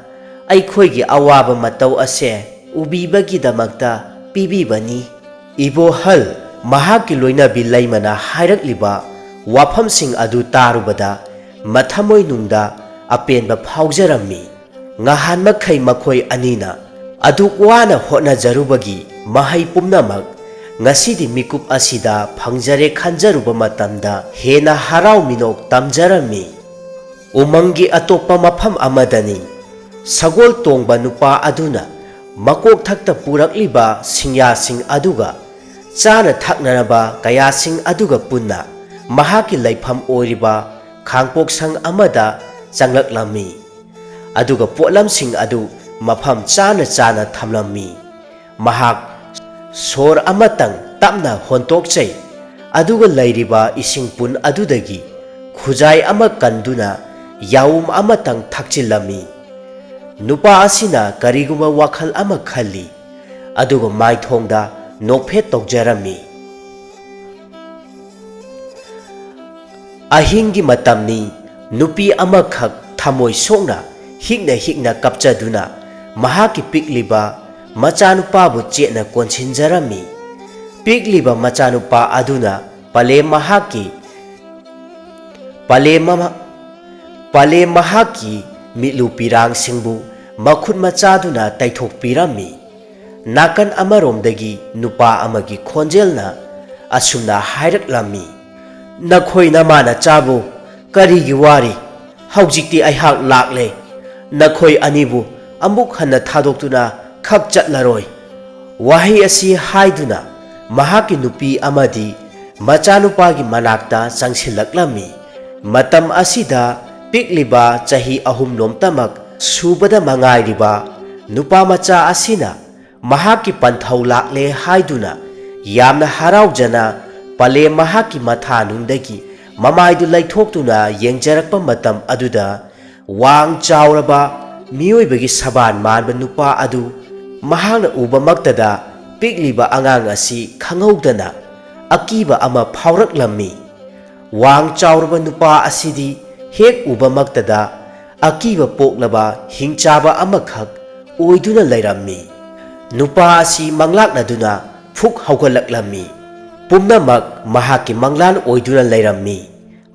ꯑꯩꯈꯣꯏꯒꯤ ꯑꯋꯥꯕ ꯃꯇꯧ ꯑꯁꯦ ꯎꯕꯤꯕꯒꯤꯗꯃꯛꯇ ꯄꯤꯕꯤꯕꯅꯤ꯫" ꯏꯕꯣꯍꯜ ꯃꯍꯥꯛꯀꯤ ꯂꯣꯏꯅꯕꯤ ꯂꯩꯃꯅ ꯍꯥꯏꯔꯛꯂꯤꯕ ꯋꯥꯐꯝꯁꯤꯡ ꯑꯗꯨ ꯇꯥꯔꯨꯕꯗ ꯃꯊꯃꯣꯏꯅꯨꯡꯗ ꯑꯄꯦꯟꯕ ꯐꯥꯎꯖꯔꯝꯃꯤ꯫ ꯉꯍꯥꯟꯃꯈꯩ ꯃꯈꯣꯏ ꯑꯅꯤꯅ ꯑꯗꯨꯛ ꯋꯥꯅ ꯍꯣꯠꯅꯖꯔꯨꯕꯒꯤ ꯃꯍꯩ ꯄꯨꯝꯅꯃꯛ ꯉꯁꯤꯗꯤ ꯃꯤꯀꯨꯞ ꯑꯁꯤꯗ ꯐꯪꯖꯔꯦ ꯈꯟꯖꯔꯨꯕ ꯃꯇꯝꯗ ꯍꯦꯟꯅ ꯍꯔꯥꯎ ꯃꯤꯅꯣꯛ ꯇꯝꯖꯔꯝꯃꯤ꯫ ꯎꯃꯪꯒꯤ ꯑꯇꯣꯞꯄ ꯃꯐꯝ ꯑꯃꯗꯅꯤ꯫ ꯁꯒꯣꯜ ꯇꯣꯡꯕ ꯅꯨꯄꯥ ꯑꯗꯨꯅ ꯃꯀꯣꯛꯊꯛꯇ ꯄꯨꯔꯛꯂꯤꯕ ꯁꯤꯡꯌꯥꯁꯤꯡ ꯑꯗꯨꯒ ꯆꯥꯅ ꯊꯛꯅꯅꯕ ꯀꯌꯥꯁꯤꯡ ꯑꯗꯨꯒ ꯄꯨꯟꯅ ꯃꯍꯥꯛꯀꯤ ꯂꯩꯐꯝ ꯑꯣꯏꯔꯤꯕ ꯈꯥꯡꯄꯣꯛꯁꯪ ꯑꯃꯗ ꯆꯪꯂꯛꯂꯝꯃꯤ꯫ ꯑꯗꯨꯒ ꯄꯣꯠꯂꯝꯁꯤꯡ ꯑꯗꯨ ꯃꯐꯝ ꯆꯥꯅ ꯆꯥꯅ ꯊꯝꯂꯝꯃꯤ꯫ ꯃꯍꯥꯛ ꯁꯣꯔ ꯑꯃꯇꯪ ꯇꯞꯅ ꯍꯣꯟꯇꯣꯛꯆꯩ, ꯑꯗꯨꯒ ꯂꯩꯔꯤꯕ ꯏꯁꯤꯡ ꯄꯨꯟ ꯑꯗꯨꯗꯒꯤ ꯈꯨꯖꯥꯏ ꯑꯃ ꯀꯟꯗꯨꯅ ꯌꯥꯎꯝ ꯑꯃꯇꯪ ꯊꯛꯆꯤꯜꯂꯝꯃꯤ꯫ ꯅꯨꯄꯥ ꯑꯁꯤꯅ ꯀꯔꯤꯒꯨꯝꯕ ꯋꯥꯈꯜ ꯑꯃ ꯈꯜꯂꯤ, ꯑꯗꯨꯒ ꯃꯥꯏꯊꯣꯡꯗ ꯅꯣꯛꯐꯦꯠ ꯇꯧꯖꯔꯝꯃꯤ꯫ ꯑꯍꯤꯡꯒꯤ ꯃꯇꯝꯅꯤ꯫ ꯅꯨꯄꯤ ꯑꯃꯈꯛ ꯊꯃꯣꯏ ꯁꯣꯛꯅ ꯍꯤꯛꯅ ꯍꯤꯛꯅ ꯀꯞꯆꯗꯨꯅ ꯃꯍꯥꯛꯀꯤ ꯄꯤꯛꯂꯤꯕ ꯃꯆꯥꯅꯨꯄꯥꯕꯨ ꯆꯦꯠꯅ ꯀꯣꯟꯁꯤꯟꯖꯔꯝꯃꯤ꯫ ꯄꯤꯛꯂꯤꯕ ꯃꯆꯥꯅꯨꯄꯥ ꯑꯗꯨꯅ ꯄꯂꯦꯝ ꯃꯍꯥꯛꯀꯤ ꯄꯂꯦꯝ ꯑꯃ-, ꯄꯂꯦꯝ ꯃꯍꯥꯛꯀꯤ ꯃꯤꯠꯂꯨ ꯄꯤꯔꯥꯡꯁꯤꯡꯕꯨ ꯃꯈꯨꯠ ꯃꯆꯥꯗꯨꯅ ꯇꯩꯊꯣꯛꯄꯤꯔꯝꯃꯤ꯫ ꯅꯥꯀꯟ ꯑꯃꯔꯣꯝꯗꯒꯤ ꯅꯨꯄꯥ ꯑꯃꯒꯤ ꯈꯣꯟꯖꯦꯜꯅ ꯑꯁꯨꯝꯅ ꯍꯥꯏꯔꯛꯂꯝꯃꯤ, "ꯅꯈꯣꯏ ꯅꯃꯥ ꯅꯆꯥꯕꯨ ꯀꯔꯤꯒꯤ ꯋꯥꯔꯤ? ꯍꯧꯖꯤꯛꯇꯤ ꯑꯩꯍꯥꯛ ꯂꯥꯛꯂꯦ꯫ ꯅꯈꯣꯏ ꯑꯅꯤꯕꯨ ꯑꯃꯨꯛ ꯍꯟꯅ ꯊꯥꯗꯣꯛꯇꯨꯅ ꯈꯛ ꯆꯠꯂꯔꯣꯏ꯫" ꯋꯥꯍꯩ ꯑꯁꯤ ꯍꯥꯏꯗꯨꯅ ꯃꯍꯥꯛꯀꯤ ꯅꯨꯄꯤ ꯑꯃꯗꯤ ꯃꯆꯥꯅꯨꯄꯥꯒꯤ ꯃꯅꯥꯛꯇ ꯆꯪꯁꯤꯜꯂꯛꯂꯝꯃꯤ꯫ ꯃꯇꯝ ꯑꯁꯤꯗ ꯄꯤꯛꯂꯤꯕ ꯆꯍꯤ ꯑꯍꯨꯝ ꯂꯣꯝꯇꯃꯛ ꯁꯨꯕꯗ ꯃꯉꯥꯏꯔꯤꯕ ꯅꯨꯄꯥ ꯃꯆꯥ ꯑꯁꯤꯅ ꯃꯍꯥꯛꯀꯤ ꯄꯟꯊꯧ ꯂꯥꯛꯂꯦ ꯍꯥꯏꯗꯨꯅ ꯌꯥꯝꯅ ꯍꯔꯥꯎꯖꯅ ꯄꯂꯦꯝ ꯃꯍꯥꯛꯀꯤ ꯃꯊꯥꯅꯨꯡꯗꯒꯤ ꯃꯃꯥꯏꯗꯨ ꯂꯩꯊꯣꯛꯇꯨꯅ ꯌꯦꯡꯖꯔꯛꯄ ꯃꯇꯝ ꯑꯗꯨꯗ, ꯋꯥꯡ ꯆꯥꯎꯔꯕ ꯃꯤꯑꯣꯏꯕꯒꯤ ꯁꯕꯥꯟ ꯃꯥꯟꯕ ꯅꯨꯄꯥ ꯑꯗꯨ ꯃꯍꯥꯛꯅ ꯎꯕꯃꯛꯇꯗ ꯄꯤꯛꯂꯤꯕ ꯑꯉꯥꯡ ꯑꯁꯤ ꯈꯪꯍꯧꯗꯅ ꯑꯀꯤꯕ ꯑꯃ ꯐꯥꯎꯔꯛꯂꯝꯃꯤ꯫ ꯋꯥꯡ ꯆꯥꯎꯔꯕ ꯅꯨꯄꯥ ꯑꯁꯤꯗꯤ ꯍꯦꯛ ꯎꯕꯃꯛꯇꯗ ꯑꯀꯤꯕ ꯄꯣꯛꯂꯕ ꯍꯤꯡꯆꯥꯕ ꯑꯃꯈꯛ ꯑꯣꯏꯗꯨꯅ ꯂꯩꯔꯝꯃꯤ꯫ ꯅꯨꯄꯥ ꯑꯁꯤ ꯃꯪꯂꯥꯛꯅꯗꯨꯅ ꯐꯨꯛ ꯍꯧꯒꯠꯂꯛꯂꯝꯃꯤ꯫ ꯄꯨꯝꯅꯃꯛ ꯃꯍꯥꯛꯀꯤ ꯃꯪꯂꯥꯟ ꯑꯣꯏꯗꯨꯅ ꯂꯩꯔꯝꯃꯤ꯫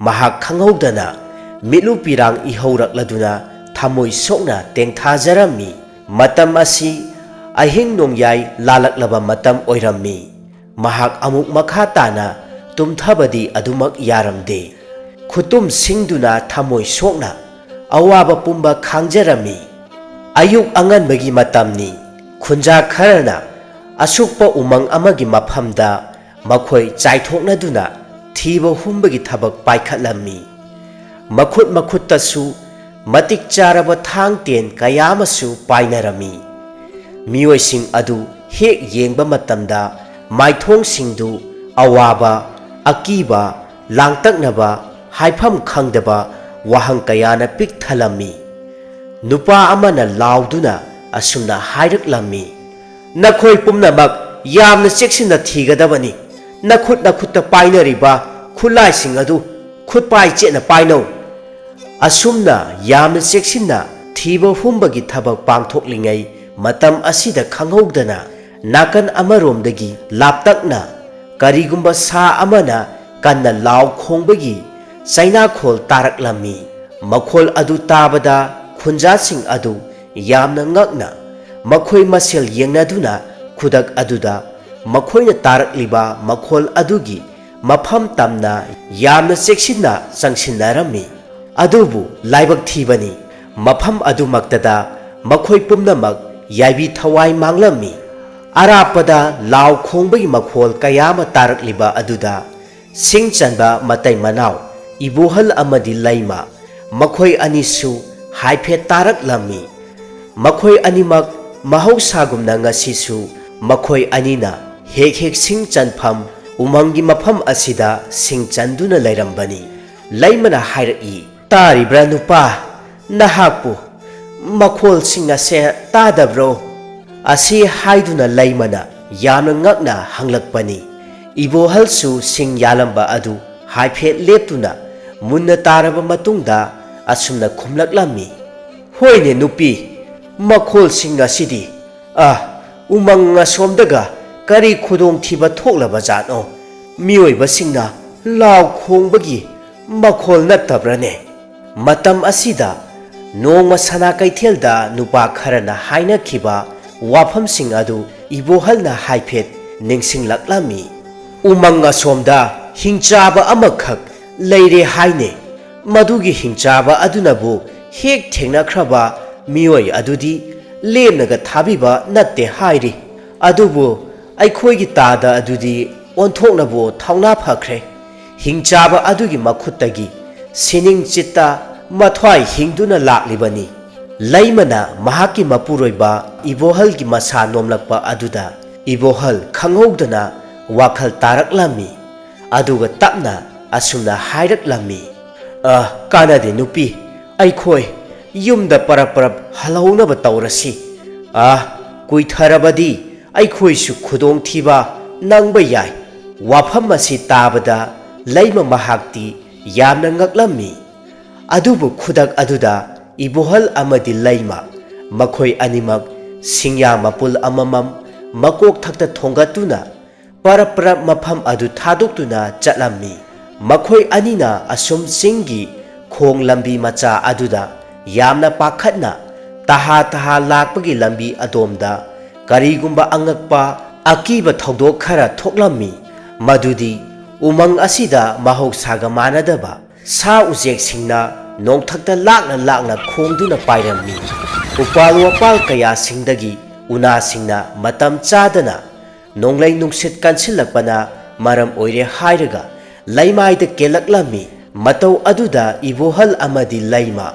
ꯃꯍꯥꯛ ꯈꯪꯍꯧꯗꯅ ꯃꯤꯠꯂꯨ ꯄꯤꯔꯥꯡ ꯏꯍꯧꯔꯛꯂꯗꯨꯅ ꯊꯃꯣꯏ ꯁꯣꯛꯅ ꯇꯦꯡꯊꯥꯖꯔꯝꯃꯤ꯫ ꯃꯇꯝ ꯑꯁꯤ ꯑꯍꯤꯡ ꯅꯣꯡꯌꯥꯏ ꯂꯥꯜꯂꯛꯂꯕ ꯃꯇꯝ ꯑꯣꯏꯔꯝꯃꯤ꯫ ꯃꯍꯥꯛ ꯑꯃꯨꯛ ꯃꯈꯥ ꯇꯥꯅ ꯇꯨꯝꯊꯕꯗꯤ ꯑꯗꯨꯃꯛ ꯌꯥꯔꯝꯗꯦ꯫ ꯈꯨꯇꯨꯝ ꯁꯤꯡꯗꯨꯅ ꯊꯃꯣꯏ ꯁꯣꯛꯅ ꯑꯋꯥꯕ ꯄꯨꯝꯕ ꯈꯥꯡꯖꯔꯝꯃꯤ꯫ ꯑꯌꯨꯛ ꯑꯉꯟꯕꯒꯤ ꯃꯇꯝꯅꯤ꯫ ꯈꯨꯟꯖꯥ ꯈꯔꯅ ꯑꯁꯨꯛꯄ ꯎꯃꯪ ꯑꯃꯒꯤ ꯃꯐꯝꯗ ꯃꯈꯣꯏ ꯆꯥꯏꯊꯣꯛꯅꯗꯨꯅ ꯊꯤꯕ ꯍꯨꯝꯕꯒꯤ ꯊꯕꯛ ꯄꯥꯏꯈꯠꯂꯝꯃꯤ꯫ ꯃꯈꯨꯠ ꯃꯈꯨꯠꯇꯁꯨ ꯃꯇꯤꯛ ꯆꯥꯔꯕ ꯊꯥꯡ ꯇꯦꯟ ꯀꯌꯥ ꯑꯃꯁꯨ ꯄꯥꯏꯅꯔꯝꯃꯤ꯫ ꯃꯤꯑꯣꯏꯁꯤꯡ ꯑꯗꯨ ꯍꯦꯛ ꯌꯦꯡꯕ ꯃꯇꯝꯗ ꯃꯥꯏꯊꯣꯡꯁꯤꯡꯗꯨ ꯑꯋꯥꯕ, ꯑꯀꯤꯕ, ꯂꯥꯡꯇꯛꯅꯕ, ꯍꯥꯏꯐꯝ ꯈꯪꯗꯕ ꯋꯥꯍꯪ ꯀꯌꯥꯅ ꯄꯤꯛ ꯊꯜꯂꯝꯃꯤ꯫ ꯅꯨꯄꯥ ꯑꯃꯅ ꯂꯥꯎꯗꯨꯅ ꯑꯁꯨꯝꯅ ꯍꯥꯏꯔꯛꯂꯝꯃꯤ, "ꯅꯈꯣꯏ ꯄꯨꯝꯅꯃꯛ ꯌꯥꯝꯅ ꯆꯦꯛꯁꯤꯟꯅ ꯊꯤꯒꯗꯕꯅꯤ꯫ ꯅꯈꯨꯠ ꯅꯈꯨꯠꯇ ꯄꯥꯏꯅꯔꯤꯕ ꯈꯨꯠꯂꯥꯏꯁꯤꯡ ꯑꯗꯨ ꯈꯨꯠꯄꯥꯏ ꯆꯦꯠꯅ ꯄꯥꯏꯅꯧ꯫" ꯑꯁꯨꯝꯅ ꯌꯥꯝꯅ ꯆꯦꯛꯁꯤꯟꯅ ꯊꯤꯕ ꯍꯨꯝꯕꯒꯤ ꯊꯕꯛ ꯄꯥꯡꯊꯣꯛꯂꯤꯉꯩ ꯃꯇꯝ ꯑꯁꯤꯗ ꯈꯪꯍꯧꯗꯅ ꯅꯥꯀꯟ ꯑꯃꯔꯣꯝꯗꯒꯤ ꯂꯥꯞꯇꯛꯅ ꯀꯔꯤꯒꯨꯝꯕ ꯁꯥ ꯑꯃꯅ ꯀꯟꯅ ꯂꯥꯎ ꯈꯣꯡꯕꯒꯤ ꯆꯩꯅꯥꯈꯣꯜ ꯇꯥꯔꯛꯂꯝꯃꯤ꯫ ꯃꯈꯣꯜ ꯑꯗꯨ ꯇꯥꯕꯗ ꯈꯨꯟꯖꯥꯁꯤꯡ ꯑꯗꯨ ꯌꯥꯝꯅ ꯉꯛꯅ ꯃꯈꯣꯏ ꯃꯁꯦꯜ ꯌꯦꯡꯅꯗꯨꯅ ꯈꯨꯗꯛ ꯑꯗꯨꯗ ꯃꯈꯣꯏꯅ ꯇꯥꯔꯛꯂꯤꯕ ꯃꯈꯣꯜ ꯑꯗꯨꯒꯤ ꯃꯐꯝ ꯇꯝꯅ ꯌꯥꯝꯅ ꯆꯦꯛꯁꯤꯟꯅ ꯆꯪꯁꯤꯟꯅꯔꯝꯃꯤ꯫ ꯑꯗꯨꯕꯨ ꯂꯥꯏꯕꯛ ꯊꯤꯕꯅꯤ, ꯃꯐꯝ ꯑꯗꯨꯃꯛꯇꯗ ꯃꯈꯣꯏ ꯄꯨꯝꯅꯃꯛ ꯌꯥꯏꯕꯤ ꯊꯋꯥꯏ ꯃꯥꯡꯂꯝꯃꯤ꯫ ꯑꯔꯥꯞꯄꯗ ꯂꯥꯎ ꯈꯣꯡꯕꯒꯤ ꯃꯈꯣꯜ ꯀꯌꯥ ꯑꯃ ꯇꯥꯔꯛꯂꯤꯕ ꯑꯗꯨꯗ ꯁꯤꯡ ꯆꯟꯕ ꯃꯇꯩ ꯃꯅꯥꯎ, ꯏꯕꯣꯍꯜ ꯑꯃꯗꯤ ꯂꯩꯃ, ꯃꯈꯣꯏ ꯑꯅꯤꯁꯨ ꯍꯥꯏꯐꯦꯠ ꯇꯥꯔꯛꯂꯝꯃꯤ꯫ ꯃꯈꯣꯏ ꯑꯅꯤꯃꯛ ꯃꯍꯧꯁꯥꯒꯨꯝꯅ ꯉꯁꯤꯁꯨ ꯃꯈꯣꯏ ꯑꯅꯤꯅ ꯍꯦꯛ ꯍꯦꯛ ꯁꯤꯡ ꯆꯟꯐꯝ ꯎꯃꯪꯒꯤ ꯃꯐꯝ ꯑꯁꯤꯗ ꯁꯤꯡ ꯆꯟꯗꯨꯅ ꯂꯩꯔꯝꯕꯅꯤ꯫ ꯂꯩꯃꯅ ꯍꯥꯏꯔꯛꯏ, "ꯇꯥꯔꯤꯕ꯭ꯔꯥ ꯅꯨꯄꯥ? ꯅꯍꯥꯛꯄꯨ ꯃꯈꯣꯜꯁꯤꯡ ꯑꯁꯦ ꯇꯥꯗꯕ꯭ꯔꯣ?" ꯑꯁꯤ ꯍꯥꯏꯗꯨꯅ ꯂꯩꯃꯅ ꯌꯥꯝꯅ ꯉꯛꯅ ꯍꯪꯂꯛꯄꯅꯤ꯫ ꯏꯕꯣꯍꯜꯁꯨ ꯁꯤꯡ ꯌꯥꯜꯂꯝꯕ ꯑꯗꯨ ꯍꯥꯏꯐꯦꯠ ꯂꯦꯞꯇꯨꯅ ꯃꯨꯟꯅ ꯇꯥꯔꯕ ꯃꯇꯨꯡꯗ ꯑꯁꯨꯝꯅ ꯈꯨꯝꯂꯛꯂꯝꯃꯤ, "ꯍꯣꯏꯅꯦ ꯅꯨꯄꯤ, ꯃꯈꯣꯜꯁꯤꯡ ꯑꯁꯤꯗꯤ, ꯑ, ꯎꯃꯪ ꯑꯁꯣꯝꯗꯒ ꯀꯔꯤ ꯈꯨꯗꯣꯡꯊꯤꯕ ꯊꯣꯛꯂꯕ ꯖꯥꯠꯅꯣ? ꯃꯤꯑꯣꯏꯕꯁꯤꯡꯅ ꯂꯥꯎ ꯈꯣꯡꯕꯒꯤ ꯃꯈꯣꯜ ꯅꯠꯇꯕ꯭ꯔꯅꯦ?" ꯃꯇꯝ ꯑꯁꯤꯗ ꯅꯣꯡꯃ ꯁꯅꯥ ꯀꯩꯊꯦꯜꯗ ꯅꯨꯄꯥ ꯈꯔꯅ ꯍꯥꯏꯅꯈꯤꯕ ꯋꯥꯐꯝꯁꯤꯡ ꯑꯗꯨ ꯏꯕꯣꯍꯜꯅ ꯍꯥꯏꯐꯦꯠ ꯅꯤꯡꯁꯤꯡꯂꯛꯂꯝꯃꯤ꯫ "ꯎꯃꯪ ꯑꯁꯣꯝꯗ ꯍꯤꯡꯆꯥꯕ ꯑꯃꯈꯛ ꯂꯩꯔꯦ ꯍꯥꯏꯅꯦ꯫ ꯃꯗꯨꯒꯤ ꯍꯤꯡꯆꯥꯕ ꯑꯗꯨꯅꯕꯨ ꯍꯦꯛ ꯊꯦꯡꯅꯈ꯭ꯔꯕ ꯃꯤꯑꯣꯏ ꯑꯗꯨꯗꯤ ꯂꯦꯝꯅꯒ ꯊꯥꯕꯤꯕ ꯅꯠꯇꯦ ꯍꯥꯏꯔꯤ꯫ ꯑꯗꯨꯕꯨ ꯑꯩꯈꯣꯏꯒꯤ ꯇꯥꯗ ꯑꯗꯨꯗꯤ ꯑꯣꯟꯊꯣꯛꯅꯕꯨ ꯊꯧꯅꯥ ꯐꯈ꯭ꯔꯦ꯫ ꯍꯤꯡꯆꯥꯕ ꯑꯗꯨꯒꯤ ꯃꯈꯨꯠꯇꯒꯤ ꯁꯤꯅꯤꯡ ꯆꯤꯠꯇ ꯃꯊ꯭ꯋꯥꯏ ꯍꯤꯡꯗꯨꯅ ꯂꯥꯛꯂꯤꯕꯅꯤ꯫" ꯂꯩꯃꯅ ꯃꯍꯥꯛꯀꯤ ꯃꯄꯨꯔꯣꯏꯕ ꯏꯕꯣꯍꯜꯒꯤ ꯃꯁꯥ ꯅꯣꯝꯂꯛꯄ ꯑꯗꯨꯗ ꯏꯕꯣꯍꯜ ꯈꯪꯍꯧꯗꯅ ꯋꯥꯈꯜ ꯇꯥꯔꯛꯂꯝꯃꯤ꯫ ꯑꯗꯨꯒ ꯇꯞꯅ ꯑꯁꯨꯝꯅ ꯍꯥꯏꯔꯛꯂꯝꯃꯤ, "ꯑ, ꯀꯥꯟꯅꯗꯦ ꯅꯨꯄꯤ, ꯑꯩꯈꯣꯏ ꯌꯨꯝꯗ ꯄꯔꯞ ꯄꯔꯞ ꯍꯜꯍꯧꯅꯕ ꯇꯧꯔꯁꯤ꯫ ꯑ, ꯀꯨꯏꯊꯔꯕꯗꯤ ꯑꯩꯈꯣꯏꯁꯨ ꯈꯨꯗꯣꯡꯊꯤꯕ ꯅꯪꯕ ꯌꯥꯏ꯫" ꯋꯥꯐꯝ ꯑꯁꯤ ꯇꯥꯕꯗ ꯂꯩꯃ ꯃꯍꯥꯛꯇꯤ ꯌꯥꯝꯅ ꯉꯛꯂꯝꯃꯤ꯫ ꯑꯗꯨꯕꯨ ꯈꯨꯗꯛ ꯑꯗꯨꯗ ꯏꯕꯣꯍꯜ ꯑꯃꯗꯤ ꯂꯩꯃ, ꯃꯈꯣꯏ ꯑꯅꯤꯃꯛ ꯁꯤꯡꯌꯥ ꯃꯄꯨꯜ ꯑꯃꯃꯝ ꯃꯀꯣꯛ ꯊꯛꯇ ꯊꯣꯡꯒꯠꯇꯨꯅ ꯄꯔꯞ ꯄꯔꯞ ꯃꯐꯝ ꯑꯗꯨ ꯊꯥꯗꯣꯛꯇꯨꯅ ꯆꯠꯂꯝꯃꯤ꯫ ꯃꯈꯣꯏ ꯑꯅꯤꯅ ꯑꯁꯨꯝ ꯆꯤꯡꯒꯤ ꯈꯣꯡ ꯂꯝꯕꯤ ꯃꯆꯥ ꯑꯗꯨꯗ ꯌꯥꯝꯅ ꯄꯥꯈꯠꯅ ꯇꯍꯥ ꯇꯍꯥ ꯂꯥꯛꯄꯒꯤ ꯂꯝꯕꯤ ꯑꯗꯣꯝꯗ ꯀꯔꯤꯒꯨꯝꯕ ꯑꯉꯛꯄ ꯑꯀꯤꯕ ꯊꯧꯗꯣꯛ ꯈꯔ ꯊꯣꯛꯂꯝꯃꯤ꯫ ꯃꯗꯨꯗꯤ ꯎꯃꯪ ꯑꯁꯤꯗ ꯃꯍꯧꯁꯥꯒ ꯃꯥꯟꯅꯗꯕ ꯁꯥ ꯎꯆꯦꯛꯁꯤꯡꯅ ꯅꯣꯡꯊꯛꯇ ꯂꯥꯛꯅ ꯂꯥꯛꯅ ꯈꯣꯡꯗꯨꯅ ꯄꯥꯏꯔꯝꯃꯤ꯫ ꯎꯄꯥꯜ ꯋꯥꯄꯥꯜ ꯀꯌꯥꯁꯤꯡꯗꯒꯤ ꯎꯅꯥꯁꯤꯡꯅ ꯃꯇꯝ ꯆꯥꯗꯅ ꯅꯣꯡꯂꯩ ꯅꯨꯡꯁꯤꯠ ꯀꯟꯁꯤꯜꯂꯛꯄꯅ ꯃꯔꯝ ꯑꯣꯏꯔꯦ ꯍꯥꯏꯔꯒ ꯂꯩꯃꯥꯏꯗ ꯀꯦꯜꯂꯛꯂꯝꯃꯤ꯫ ꯃꯇꯧ ꯑꯗꯨꯗ ꯏꯕꯣꯍꯜ ꯑꯃꯗꯤ ꯂꯩꯃ,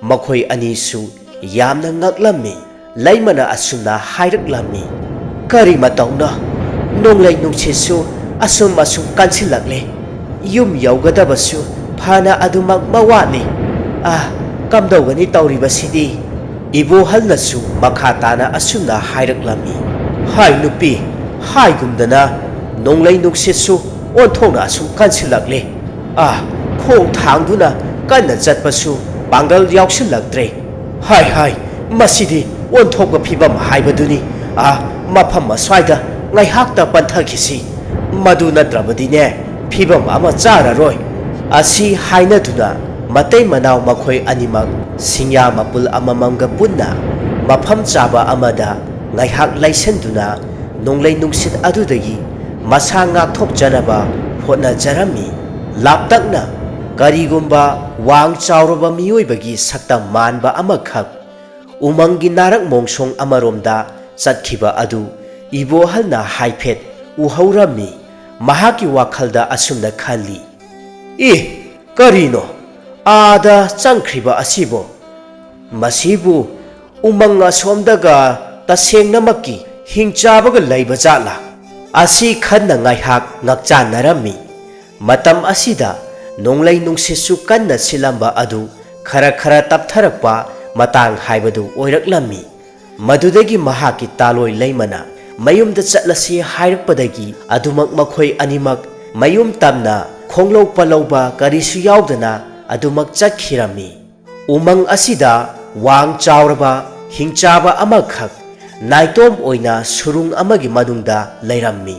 ꯃꯈꯣꯏ ꯑꯅꯤꯁꯨ ꯌꯥꯝꯅ ꯉꯛꯂꯝꯃꯤ꯫ ꯂꯩꯃꯅ ꯑꯁꯨꯝꯅ ꯍꯥꯏꯔꯛꯂꯝꯃꯤ, "ꯀꯔꯤ ꯃꯇꯧꯅꯣ? ꯅꯣꯡꯂꯩ ꯅꯨꯡꯁꯤꯠꯁꯨ ꯑꯁꯨꯝ ꯑꯁꯨꯝ ꯀꯟꯁꯤꯜꯂꯛꯂꯦ꯫ ꯌꯨꯝ ꯌꯧꯒꯗꯕꯁꯨ ꯐꯅ ꯑꯗꯨꯃꯛ ꯃꯋꯥꯠꯂꯤ꯫ ꯑꯥ, ꯀꯝꯗꯧꯒꯅꯤ ꯇꯧꯔꯤꯕꯁꯤꯗꯤ?" ꯏꯕꯣꯍꯜꯅꯁꯨ ꯃꯈꯥ ꯇꯥꯅ ꯑꯁꯨꯝꯅ ꯍꯥꯏꯔꯛꯂꯝꯃꯤ, "ꯍꯥꯏ ꯅꯨꯄꯤ, ꯍꯥꯏꯒꯨꯝꯗꯅ ꯅꯣꯡꯂꯩ ꯅꯨꯡꯁꯤꯠꯁꯨ ꯑꯣꯟꯊꯣꯛꯅ ꯑꯁꯨꯝ ꯀꯟꯁꯤꯜꯂꯛꯂꯦ꯫ ꯑꯥ, ꯈꯣꯡ ꯊꯥꯡꯗꯨꯅ ꯀꯟꯅ ꯆꯠꯄꯁꯨ ꯄꯥꯡꯒꯜ ꯌꯥꯎꯁꯤꯜꯂꯛꯇ꯭ꯔꯦ꯫ ꯍꯥꯏ ꯍꯥꯏ, ꯃꯁꯤꯗꯤ ꯑꯣꯟꯊꯣꯛꯄ ꯐꯤꯕꯝ ꯍꯥꯏꯕꯗꯨꯅꯤ꯫ ꯑꯥ, ꯃꯐꯝ ꯑꯁ꯭ꯋꯥꯏꯗ ꯉꯥꯏꯍꯥꯛꯇ ꯄꯟꯊꯈꯤꯁꯤ, ꯃꯗꯨ ꯅꯠꯇ꯭ꯔꯕꯗꯤꯅꯦ ꯐꯤꯕꯝ ꯑꯃ ꯆꯥꯔꯔꯣꯏ꯫" ꯑꯁꯤ ꯍꯥꯏꯅꯗꯨꯅ ꯃꯇꯩ ꯃꯅꯥꯎ ꯃꯈꯣꯏ ꯑꯅꯤꯃꯛ ꯁꯤꯡꯌꯥ ꯃꯄꯨꯜ ꯑꯃꯃꯝꯒ ꯄꯨꯟꯅ ꯃꯐꯝ ꯆꯥꯕ ꯑꯃꯗ ꯉꯥꯏꯍꯥꯛ ꯂꯩꯁꯟꯗꯨꯅ ꯅꯣꯡꯂꯩ ꯅꯨꯡꯁꯤꯠ ꯑꯗꯨꯗꯒꯤ ꯃꯁꯥ ꯉꯥꯛꯊꯣꯛꯆꯅꯕ ꯍꯣꯠꯅꯖꯔꯝꯃꯤ꯫ ꯂꯥꯞꯇꯛꯅ ꯀꯔꯤꯒꯨꯝꯕ ꯋꯥꯡ ꯆꯥꯎꯔꯕ ꯃꯤꯑꯣꯏꯕꯒꯤ ꯁꯛꯇꯝ ꯃꯥꯟꯕ ꯑꯃꯈꯛ ꯎꯃꯪꯒꯤ ꯅꯥꯔꯛ ꯃꯣꯡꯁꯣꯡ ꯑꯃꯔꯣꯝꯗ ꯆꯠꯈꯤꯕ ꯑꯗꯨ ꯏꯕꯣꯍꯜꯅ ꯍꯥꯏꯐꯦꯠ ꯎꯍꯧꯔꯝꯃꯤ꯫ ꯃꯍꯥꯛꯀꯤ ꯋꯥꯈꯜꯗ ꯑꯁꯨꯝꯅ ꯈꯜꯂꯤ, "ꯏ, ꯀꯔꯤꯅꯣ ꯑꯥꯗ ꯆꯪꯈ꯭ꯔꯤꯕ ꯑꯁꯤꯕꯣ? ꯃꯁꯤꯕꯨ ꯎꯃꯪ ꯑꯁꯣꯝꯗꯒ ꯇꯁꯦꯡꯅꯃꯛꯀꯤ ꯍꯤꯡꯆꯥꯕꯒ ꯂꯩꯕ ꯖꯥꯠꯂꯥ?" ꯑꯁꯤ ꯈꯟꯅ ꯉꯥꯏꯍꯥꯛ ꯉꯛꯆꯥꯟꯅꯔꯝꯃꯤ꯫ ꯃꯇꯝ ꯑꯁꯤꯗ ꯅꯣꯡꯂꯩ ꯅꯨꯡꯁꯤꯠꯁꯨ ꯀꯟꯅ ꯁꯤꯠꯂꯝꯕ ꯑꯗꯨ ꯈꯔ ꯈꯔ ꯇꯞꯊꯔꯛꯄ ꯃꯇꯥꯡ ꯍꯥꯏꯕꯗꯨ ꯑꯣꯏꯔꯛꯂꯝꯃꯤ꯫ ꯃꯗꯨꯗꯒꯤ ꯃꯍꯥꯛꯀꯤ ꯇꯥꯂꯣꯏ ꯂꯩꯃꯅ ꯃꯌꯨꯝꯗ ꯆꯠꯂꯁꯤ ꯍꯥꯏꯔꯛꯄꯗꯒꯤ ꯑꯗꯨꯃꯛ ꯃꯈꯣꯏ ꯑꯅꯤꯃꯛ ꯃꯌꯨꯝ ꯇꯝꯅ ꯈꯣꯡꯂꯧ ꯄꯜꯂꯧꯕ ꯀꯔꯤꯁꯨ ꯌꯥꯎꯗꯅ ꯑꯗꯨꯃꯛ ꯆꯠꯈꯤꯔꯝꯃꯤ꯫ ꯎꯃꯪ ꯑꯁꯤꯗ ꯋꯥꯡ ꯆꯥꯎꯔꯕ ꯍꯤꯡꯆꯥꯕ ꯑꯃꯈꯛ ꯅꯥꯏꯇꯣꯝ ꯑꯣꯏꯅ ꯁꯨꯔꯨꯡ ꯑꯃꯒꯤ ꯃꯅꯨꯡꯗ ꯂꯩꯔꯝꯃꯤ꯫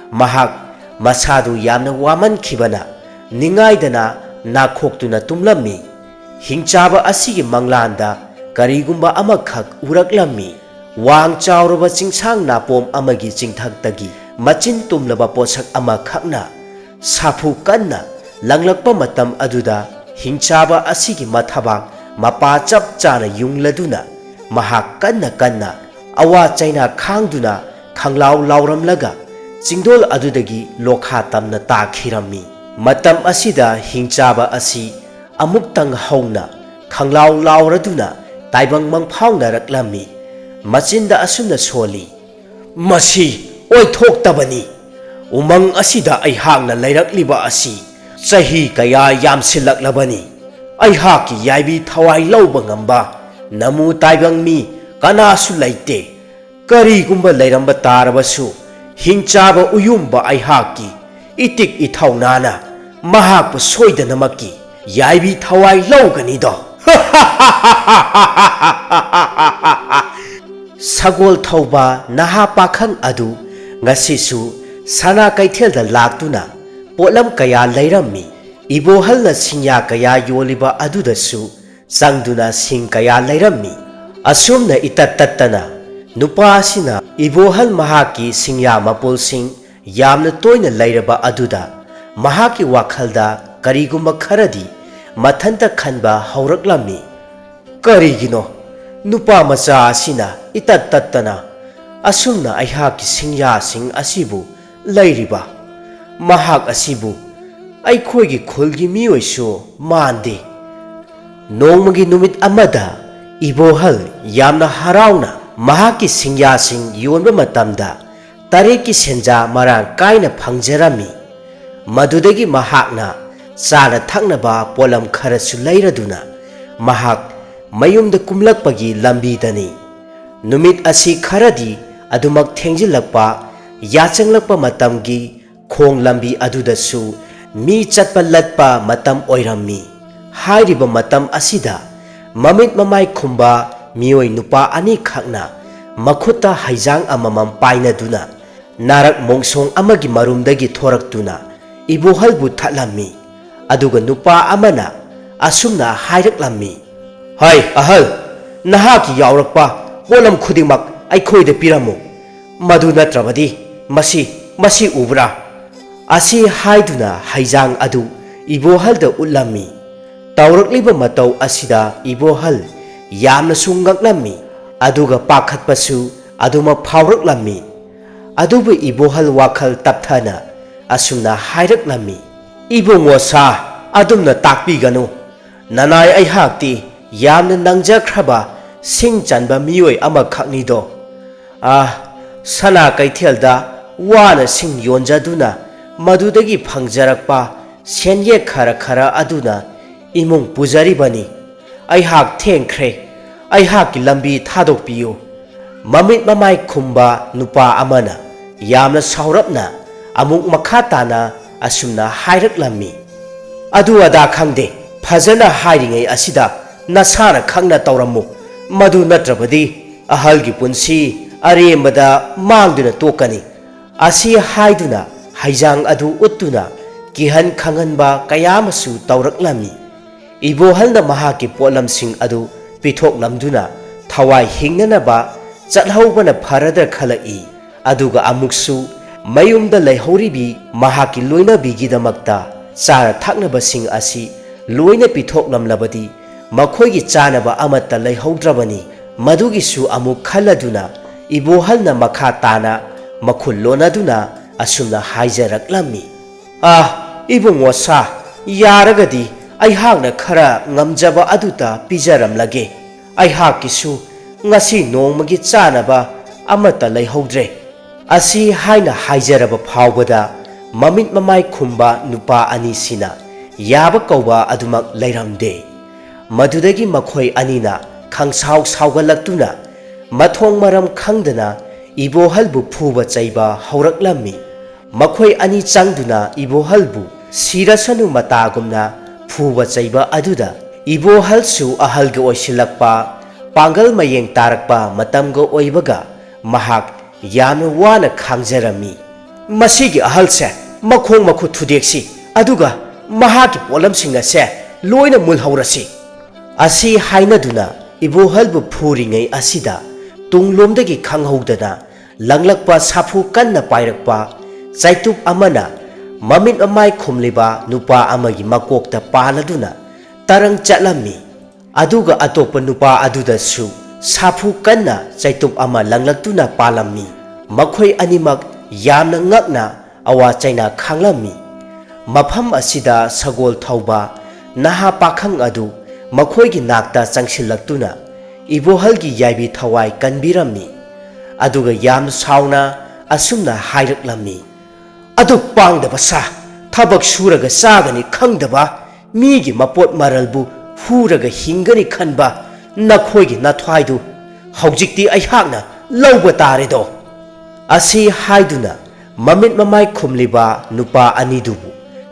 ꯃꯍꯥꯛ ꯃꯁꯥꯗꯨ ꯌꯥꯝꯅ ꯋꯥꯃꯟꯈꯤꯕꯅ ꯅꯤꯡꯉꯥꯏꯗꯅ ꯅꯥꯈꯣꯛꯇꯨꯅ ꯇꯨꯝꯂꯝꯃꯤ꯫ ꯍꯤꯡꯆꯥꯕ ꯑꯁꯤꯒꯤ ꯃꯪꯂꯥꯟꯗ ꯀꯔꯤꯒꯨꯝꯕ ꯑꯃꯈꯛ ꯎꯔꯛꯂꯝꯃꯤ꯫ ꯋꯥꯡ ꯆꯥꯎꯔꯕ ꯆꯤꯡꯁꯥꯡ ꯅꯥꯄꯣꯝ ꯑꯃꯒꯤ ꯆꯤꯡꯊꯛꯇꯒꯤ ꯃꯆꯤꯟ ꯇꯨꯝꯂꯕ ꯄꯣꯠꯁꯛ ꯑꯃꯈꯛꯅ ꯁꯥꯐꯨ ꯀꯟꯅ ꯂꯪꯂꯛꯄ ꯃꯇꯝ ꯑꯗꯨꯗ ꯍꯤꯡꯆꯥꯕ ꯑꯁꯤꯒꯤ ꯃꯊꯕꯥꯛ ꯃꯄꯥ ꯆꯞ ꯆꯥꯅ ꯌꯨꯡꯂꯗꯨꯅ ꯃꯍꯥꯛ ꯀꯟꯅ ꯀꯟꯅ ꯑꯋꯥ ꯆꯩꯅꯥ ꯈꯥꯡꯗꯨꯅ ꯈꯪꯂꯥꯎ ꯂꯥꯎꯔꯝꯂꯒ ꯆꯤꯡꯗꯣꯜ ꯑꯗꯨꯗꯒꯤ ꯂꯣꯈꯥ ꯇꯝꯅ ꯇꯥꯈꯤꯔꯝꯃꯤ꯫ ꯃꯇꯝ ꯑꯁꯤꯗ ꯍꯤꯡꯆꯥꯕ ꯑꯁꯤ ꯑꯃꯨꯛꯇꯪ ꯍꯧꯅ ꯈꯪꯂꯥꯎ ꯂꯥꯎꯔꯗꯨꯅ ꯇꯥꯏꯕꯪ ꯃꯪꯐꯥꯎꯅꯔꯛꯂꯝꯃꯤ꯫ ꯃꯆꯤꯟꯗ ꯑꯁꯨꯝꯅ ꯁꯣꯜꯂꯤ, "ꯃꯁꯤ ꯑꯣꯏꯊꯣꯛꯇꯕꯅꯤ꯫ ꯎꯃꯪ ꯑꯁꯤꯗ ꯑꯩꯍꯥꯛꯅ ꯂꯩꯔꯛꯂꯤꯕ ꯑꯁꯤ ꯆꯍꯤ ꯀꯌꯥ ꯌꯥꯝꯁꯤꯜꯂꯛꯂꯕꯅꯤ꯫ ꯑꯩꯍꯥꯛꯀꯤ ꯌꯥꯏꯕꯤ ꯊꯋꯥꯏ ꯂꯧꯕ ꯉꯝꯕ ꯅꯃꯨ ꯇꯥꯏꯕꯪ ꯃꯤ ꯀꯅꯥꯁꯨ ꯂꯩꯇꯦ꯫ ꯀꯔꯤꯒꯨꯝꯕ ꯂꯩꯔꯝꯕ ꯇꯥꯔꯕꯁꯨ, ꯍꯤꯡꯆꯥꯕ ꯎꯌꯨꯝꯕ ꯑꯩꯍꯥꯛꯀꯤ ꯏꯇꯤꯛ ꯏꯊꯧꯅꯥꯅ ꯃꯍꯥꯛꯄꯨ ꯁꯣꯏꯗꯅꯃꯛꯀꯤ ꯌꯥꯏꯕꯤ ꯊꯋꯥꯏ ꯂꯧꯒꯅꯤꯗꯣ꯫" ꯁꯒꯣꯜ ꯊꯧꯕ ꯅꯍꯥ ꯄꯥꯈꯪ ꯑꯗꯨ ꯉꯁꯤꯁꯨ ꯁꯅꯥ ꯀꯩꯊꯦꯜꯗ ꯂꯥꯛꯇꯨꯅ ꯄꯣꯠꯂꯝ ꯀꯌꯥ ꯂꯩꯔꯝꯃꯤ꯫ ꯏꯕꯣꯍꯜꯅ ꯁꯤꯡꯌꯥ ꯀꯌꯥ ꯌꯣꯜꯂꯤꯕ ꯑꯗꯨꯗꯁꯨ ꯆꯪꯗꯨꯅ ꯁꯤꯡ ꯀꯌꯥ ꯂꯩꯔꯝꯃꯤ꯫ ꯑꯁꯨꯝꯅ ꯏꯇꯠ ꯇꯠꯇꯅ ꯅꯨꯄꯥ ꯑꯁꯤꯅ ꯏꯕꯣꯍꯜ ꯃꯍꯥꯛꯀꯤ ꯁꯤꯡꯌꯥ ꯃꯄꯨꯜꯁꯤꯡ ꯌꯥꯝꯅ ꯇꯣꯏꯅ ꯂꯩꯔꯕ ꯑꯗꯨꯗ ꯃꯍꯥꯛꯀꯤ ꯋꯥꯈꯜꯗ ꯀꯔꯤꯒꯨꯝꯕ ꯈꯔꯗꯤ ꯃꯊꯟꯇ ꯈꯟꯕ ꯍꯧꯔꯛꯂꯝꯃꯤ꯫ "ꯀꯔꯤꯒꯤꯅꯣ ꯅꯨꯄꯥ ꯃꯆꯥ ꯑꯁꯤꯅ ꯏꯇꯠ ꯇꯠꯇꯅ ꯑꯁꯨꯝꯅ ꯑꯩꯍꯥꯛꯀꯤ ꯁꯤꯡꯌꯥꯁꯤꯡ ꯑꯁꯤꯕꯨ ꯂꯩꯔꯤꯕ? ꯃꯍꯥꯛ ꯑꯁꯤꯕꯨ ꯑꯩꯈꯣꯏꯒꯤ ꯈꯨꯜꯒꯤ ꯃꯤꯑꯣꯏꯁꯨ ꯃꯥꯟꯗꯦ꯫" ꯅꯣꯡꯃꯒꯤ ꯅꯨꯃꯤꯠ ꯑꯃꯗ ꯏꯕꯣꯍꯜ ꯌꯥꯝꯅ ꯍꯔꯥꯎꯅ ꯃꯍꯥꯛꯀꯤ ꯁꯤꯡꯌꯥꯁꯤꯡ ꯌꯣꯟꯕ ꯃꯇꯝꯗ ꯇꯔꯦꯠꯀꯤ ꯁꯦꯟꯖꯥ ꯃꯔꯥꯡ ꯀꯥꯏꯅ ꯐꯪꯖꯔꯝꯃꯤ꯫ ꯃꯗꯨꯗꯒꯤ ꯃꯍꯥꯛꯅ ꯆꯥꯅ ꯊꯛꯅꯕ ꯄꯣꯠꯂꯝ ꯈꯔꯁꯨ ꯂꯩꯔꯗꯨꯅ ꯃꯍꯥꯛ ꯃꯌꯨꯝꯗ ꯀꯨꯝꯂꯛꯄꯒꯤ ꯂꯝꯕꯤꯗꯅꯤ꯫ ꯅꯨꯃꯤꯠ ꯑꯁꯤ ꯈꯔꯗꯤ ꯑꯗꯨꯃꯛ ꯊꯦꯡꯖꯤꯜꯂꯛꯄ, ꯌꯥꯆꯪꯂꯛꯄ ꯃꯇꯝꯒꯤ ꯈꯣꯡ ꯂꯝꯕꯤ ꯑꯗꯨꯗꯁꯨ ꯃꯤ ꯆꯠꯄ ꯂꯠꯄ ꯃꯇꯝ ꯑꯣꯏꯔꯝꯃꯤ꯫ ꯍꯥꯏꯔꯤꯕ ꯃꯇꯝ ꯑꯁꯤꯗ ꯃꯃꯤꯠ ꯃꯃꯥꯏ ꯈꯨꯝꯕ ꯃꯤꯑꯣꯏ ꯅꯨꯄꯥ ꯑꯅꯤꯈꯛꯅ ꯃꯈꯨꯠꯇ ꯍꯩꯖꯥꯡ ꯑꯃꯃꯝ ꯄꯥꯏꯅꯗꯨꯅ ꯅꯥꯔꯛ ꯃꯣꯡꯁꯣꯡ ꯑꯃꯒꯤ ꯃꯔꯨꯝꯗꯒꯤ ꯊꯣꯔꯛꯇꯨꯅ ꯏꯕꯣꯍꯜꯕꯨ ꯊꯠꯂꯝꯃꯤ꯫ ꯑꯗꯨꯒ ꯅꯨꯄꯥ ꯑꯃꯅ ꯑꯁꯨꯝꯅ ꯍꯥꯏꯔꯛꯂꯝꯃꯤ, "ꯍꯩ ꯑꯍꯜ, ꯅꯍꯥꯛꯀꯤ ꯌꯥꯎꯔꯛꯄ ꯄꯣꯠꯂꯝ ꯈꯨꯗꯤꯡꯃꯛ ꯑꯩꯈꯣꯏꯗ ꯄꯤꯔꯝꯃꯨ꯫ ꯃꯗꯨ ꯅꯠꯇ꯭ꯔꯕꯗꯤ ꯃꯁꯤ, ꯃꯁꯤ ꯎꯕ꯭ꯔꯥ?" ꯑꯁꯤ ꯍꯥꯏꯗꯨꯅ ꯍꯩꯖꯥꯡ ꯑꯗꯨ ꯏꯕꯣꯍꯜꯗ ꯎꯠꯂꯝꯃꯤ꯫ ꯇꯧꯔꯛꯂꯤꯕ ꯃꯇꯧ ꯑꯁꯤꯗ ꯏꯕꯣꯍꯜ ꯌꯥꯝꯅꯁꯨ ꯉꯛꯂꯝꯃꯤ, ꯑꯗꯨꯒ ꯄꯥꯈꯠꯄꯁꯨ ꯑꯗꯨꯃꯛ ꯐꯥꯎꯔꯛꯂꯝꯃꯤ꯫ ꯑꯗꯨꯕꯨ ꯏꯕꯣꯍꯜ ꯋꯥꯈꯜ ꯇꯞꯊꯅ ꯑꯁꯨꯝꯅ ꯍꯥꯏꯔꯛꯂꯝꯃꯤ, "ꯏꯕꯨꯡꯉꯣ ꯁꯥ, ꯑꯗꯨꯝꯅ ꯇꯥꯛꯄꯤꯒꯅꯨ꯫ ꯅꯅꯥꯏ ꯑꯩꯍꯥꯛꯇꯤ ꯌꯥꯝꯅ ꯅꯪꯖꯈ꯭ꯔꯕ ꯁꯤꯡ ꯆꯟꯕ ꯃꯤꯑꯣꯏ ꯑꯃꯈꯛꯅꯤꯗꯣ꯫ ꯑꯥ, ꯁꯅꯥ ꯀꯩꯊꯦꯜꯗ ꯋꯥꯅ ꯁꯤꯡ ꯌꯣꯟꯖꯗꯨꯅ ꯃꯗꯨꯗꯒꯤ ꯐꯪꯖꯔꯛꯄ ꯁꯦꯟꯌꯦꯛ ꯈꯔ ꯈꯔ ꯑꯗꯨꯅ ꯏꯃꯨꯡ ꯄꯨꯖꯔꯤꯕꯅꯤ꯫ ꯑꯩꯍꯥꯛ ꯊꯦꯡꯈ꯭ꯔꯦ꯫ ꯑꯩꯍꯥꯛꯀꯤ ꯂꯝꯕꯤ ꯊꯥꯗꯣꯛꯄꯤꯌꯨ꯫" ꯃꯃꯤꯠ ꯃꯃꯥꯏ ꯈꯨꯝꯕ ꯅꯨꯄꯥ ꯑꯃꯅ ꯌꯥꯝꯅ ꯁꯥꯎꯔꯞꯅ ꯑꯃꯨꯛ ꯃꯈꯥ ꯇꯥꯅ ꯑꯁꯨꯝꯅ ꯍꯥꯏꯔꯛꯂꯝꯃꯤ, "ꯑꯗꯨ ꯑꯗꯥ ꯈꯪꯗꯦ, ꯐꯖꯅ ꯍꯥꯏꯔꯤꯉꯩ ꯑꯁꯤꯗ ꯅꯁꯥꯅ ꯈꯪꯅ ꯇꯧꯔꯝꯃꯨ꯫ ꯃꯗꯨ ꯅꯠꯇ꯭ꯔꯕꯗꯤ ꯑꯍꯜꯒꯤ ꯄꯨꯟꯁꯤ ꯑꯔꯦꯝꯕꯗ ꯃꯥꯡꯗꯨꯅ ꯇꯣꯛꯀꯅꯤ꯫" ꯑꯁꯤ ꯍꯥꯏꯗꯨꯅ ꯍꯩꯖꯥꯡ ꯑꯗꯨ ꯎꯠꯇꯨꯅ ꯀꯤꯍꯟ ꯈꯪꯍꯟꯕ ꯀꯌꯥ ꯑꯃꯁꯨ ꯇꯧꯔꯛꯂꯝꯃꯤ꯫ ꯏꯕꯣꯍꯜꯅ ꯃꯍꯥꯛꯀꯤ ꯄꯣꯠꯂꯝꯁꯤꯡ ꯑꯗꯨ ꯄꯤꯊꯣꯛꯂꯝꯗꯨꯅ ꯊꯋꯥꯏ ꯍꯤꯡꯅꯅꯕ ꯆꯠꯍꯧꯕꯅ ꯐꯔꯗ꯭ꯔ ꯈꯜꯂꯛꯏ꯫ ꯑꯗꯨꯒ ꯑꯃꯨꯛꯁꯨ ꯃꯌꯨꯝꯗ ꯂꯩꯍꯧꯔꯤꯕꯤ ꯃꯍꯥꯛꯀꯤ ꯂꯣꯏꯅꯕꯤꯒꯤꯗꯃꯛꯇ ꯆꯥꯅ ꯊꯛꯅꯕꯁꯤꯡ ꯑꯁꯤ ꯂꯣꯏꯅ ꯄꯤꯊꯣꯛꯂꯝꯂꯕꯗꯤ ꯃꯈꯣꯏꯒꯤ ꯆꯥꯅꯕ ꯑꯃꯠꯇ ꯂꯩꯍꯧꯗ꯭ꯔꯕꯅꯤ꯫ ꯃꯗꯨꯒꯤꯁꯨ ꯑꯃꯨꯛ ꯈꯜꯂꯗꯨꯅ ꯏꯕꯣꯍꯜꯅ ꯃꯈꯥ ꯇꯥꯅ ꯃꯈꯨꯜ ꯂꯣꯟꯅꯗꯨꯅ ꯑꯁꯨꯝꯅ ꯍꯥꯏꯖꯔꯛꯂꯝꯃꯤ, "ꯑꯥ, ꯏꯕꯨꯡꯉꯣ ꯁꯥ, ꯌꯥꯔꯒꯗꯤ ꯑꯩꯍꯥꯛꯅ ꯈꯔ ꯉꯝꯖꯕ ꯑꯗꯨꯇ ꯄꯤꯖꯔꯝꯂꯒꯦ꯫ ꯑꯩꯍꯥꯛꯀꯤꯁꯨ ꯉꯁꯤ ꯅꯣꯡꯃꯒꯤ ꯆꯥꯅꯕ ꯑꯃꯠꯇ ꯂꯩꯍꯧꯗ꯭ꯔꯦ꯫" ꯑꯁꯤ ꯍꯥꯏꯅ ꯍꯥꯏꯖꯔꯕ ꯐꯥꯎꯕꯗ ꯃꯃꯤꯠ ꯃꯃꯥꯏ ꯈꯨꯝꯕ ꯅꯨꯄꯥ ꯑꯅꯤꯁꯤꯅ ꯌꯥꯕ ꯀꯧꯕ ꯑꯗꯨꯃꯛ ꯂꯩꯔꯝꯗꯦ꯫ ꯃꯗꯨꯗꯒꯤ ꯃꯈꯣꯏ ꯑꯅꯤꯅ ꯈꯪꯁꯥꯎ ꯁꯥꯎꯒꯠꯂꯛꯇꯨꯅ ꯃꯊꯣꯡ ꯃꯔꯝ ꯈꯪꯗꯅ ꯏꯕꯣꯍꯜꯕꯨ ꯐꯨꯕ ꯆꯩꯕ ꯍꯧꯔꯛꯂꯝꯃꯤ꯫ ꯃꯈꯣꯏ ꯑꯅꯤ ꯆꯪꯗꯨꯅ ꯏꯕꯣꯍꯜꯕꯨ ꯁꯤꯔꯁꯅꯨ ꯃꯇꯥꯒꯨꯝꯅ ꯐꯨꯕ ꯆꯩꯕ ꯑꯗꯨꯗ ꯏꯕꯣꯍꯜꯁꯨ ꯑꯍꯜꯒꯤ ꯑꯣꯏꯁꯤꯜꯂꯛꯄ, ꯄꯥꯡꯒꯜ ꯃꯌꯦꯡ ꯇꯥꯔꯛꯄ ꯃꯇꯝꯒ ꯑꯣꯏꯕꯒ ꯃꯍꯥꯛ ꯌꯥꯝꯅ ꯋꯥꯅ ꯈꯥꯡꯖꯔꯝꯃꯤ꯫ "ꯃꯁꯤꯒꯤ ꯑꯍꯜꯁꯦ ꯃꯈꯣꯡ ꯃꯈꯨꯠ ꯊꯨꯗꯦꯛꯁꯤ, ꯑꯗꯨꯒ ꯃꯍꯥꯛꯀꯤ ꯄꯣꯠꯂꯝꯁꯤꯡ ꯑꯁꯦ ꯂꯣꯏꯅ ꯃꯨꯜꯍꯧꯔꯁꯤ꯫" ꯑꯁꯤ ꯍꯥꯏꯅꯗꯨꯅ ꯏꯕꯣꯍꯜꯕꯨ ꯐꯨꯔꯤꯉꯩ ꯑꯁꯤꯗ ꯇꯨꯡꯂꯣꯝꯗꯒꯤ ꯈꯪꯍꯧꯗꯅ ꯂꯪꯂꯛꯄ ꯁꯥꯐꯨ ꯀꯟꯅ ꯄꯥꯏꯔꯛꯄ ꯆꯩꯇꯨꯞ ꯑꯃꯅ ꯃꯃꯤꯠ ꯃꯃꯥꯏ ꯈꯨꯝꯂꯤꯕ ꯅꯨꯄꯥ ꯑꯃꯒꯤ ꯃꯀꯣꯛꯇ ꯄꯥꯜꯂꯗꯨꯅ ꯇꯔꯪ ꯆꯠꯂꯝꯃꯤ꯫ ꯑꯗꯨꯒ ꯑꯇꯣꯞꯄ ꯅꯨꯄꯥ ꯑꯗꯨꯗꯁꯨ ꯁꯥꯐꯨ ꯀꯟꯅ ꯆꯩꯇꯨꯞ ꯑꯃ ꯂꯪꯂꯛꯇꯨꯅ ꯄꯥꯜꯂꯝꯃꯤ꯫ ꯃꯈꯣꯏ ꯑꯅꯤꯃꯛ ꯌꯥꯝꯅ ꯉꯛꯅ ꯑꯋꯥ ꯆꯩꯅꯥ ꯈꯥꯡꯂꯝꯃꯤ꯫ ꯃꯐꯝ ꯑꯁꯤꯗ ꯁꯒꯣꯜ ꯊꯧꯕ ꯅꯍꯥ ꯄꯥꯈꯪ ꯑꯗꯨ ꯃꯈꯣꯏꯒꯤ ꯅꯥꯛꯇ ꯆꯪꯁꯤꯜꯂꯛꯇꯨꯅ ꯏꯕꯣꯍꯜꯒꯤ ꯌꯥꯏꯕꯤ ꯊꯋꯥꯏ ꯀꯟꯕꯤꯔꯝꯃꯤ꯫ ꯑꯗꯨꯒ ꯌꯥꯝ ꯁꯥꯎꯅ ꯑꯁꯨꯝꯅ ꯍꯥꯏꯔꯛꯂꯝꯃꯤ, "ꯑꯗꯨꯛ ꯄꯥꯡꯗꯕ ꯁꯥ, ꯊꯕꯛ ꯁꯨꯔꯒ ꯆꯥꯒꯅꯤ ꯈꯪꯗꯕ, ꯃꯤꯒꯤ ꯃꯄꯣꯠ ꯃꯔꯜꯕꯨ ꯍꯨꯔꯒ ꯍꯤꯡꯒꯅꯤ ꯈꯟꯕ ꯅꯈꯣꯏꯒꯤ ꯅꯊ꯭ꯋꯥꯏꯗꯨ ꯍꯧꯖꯤꯛꯇꯤ ꯑꯩꯍꯥꯛꯅ ꯂꯧꯕ ꯇꯥꯔꯦꯗꯣ!" ꯑꯁꯤ ꯍꯥꯏꯗꯨꯅ ꯃꯃꯤꯠ ꯃꯃꯥꯏ ꯈꯨꯝꯂꯤꯕ ꯅꯨꯄꯥ ꯑꯅꯤꯗꯨꯕꯨ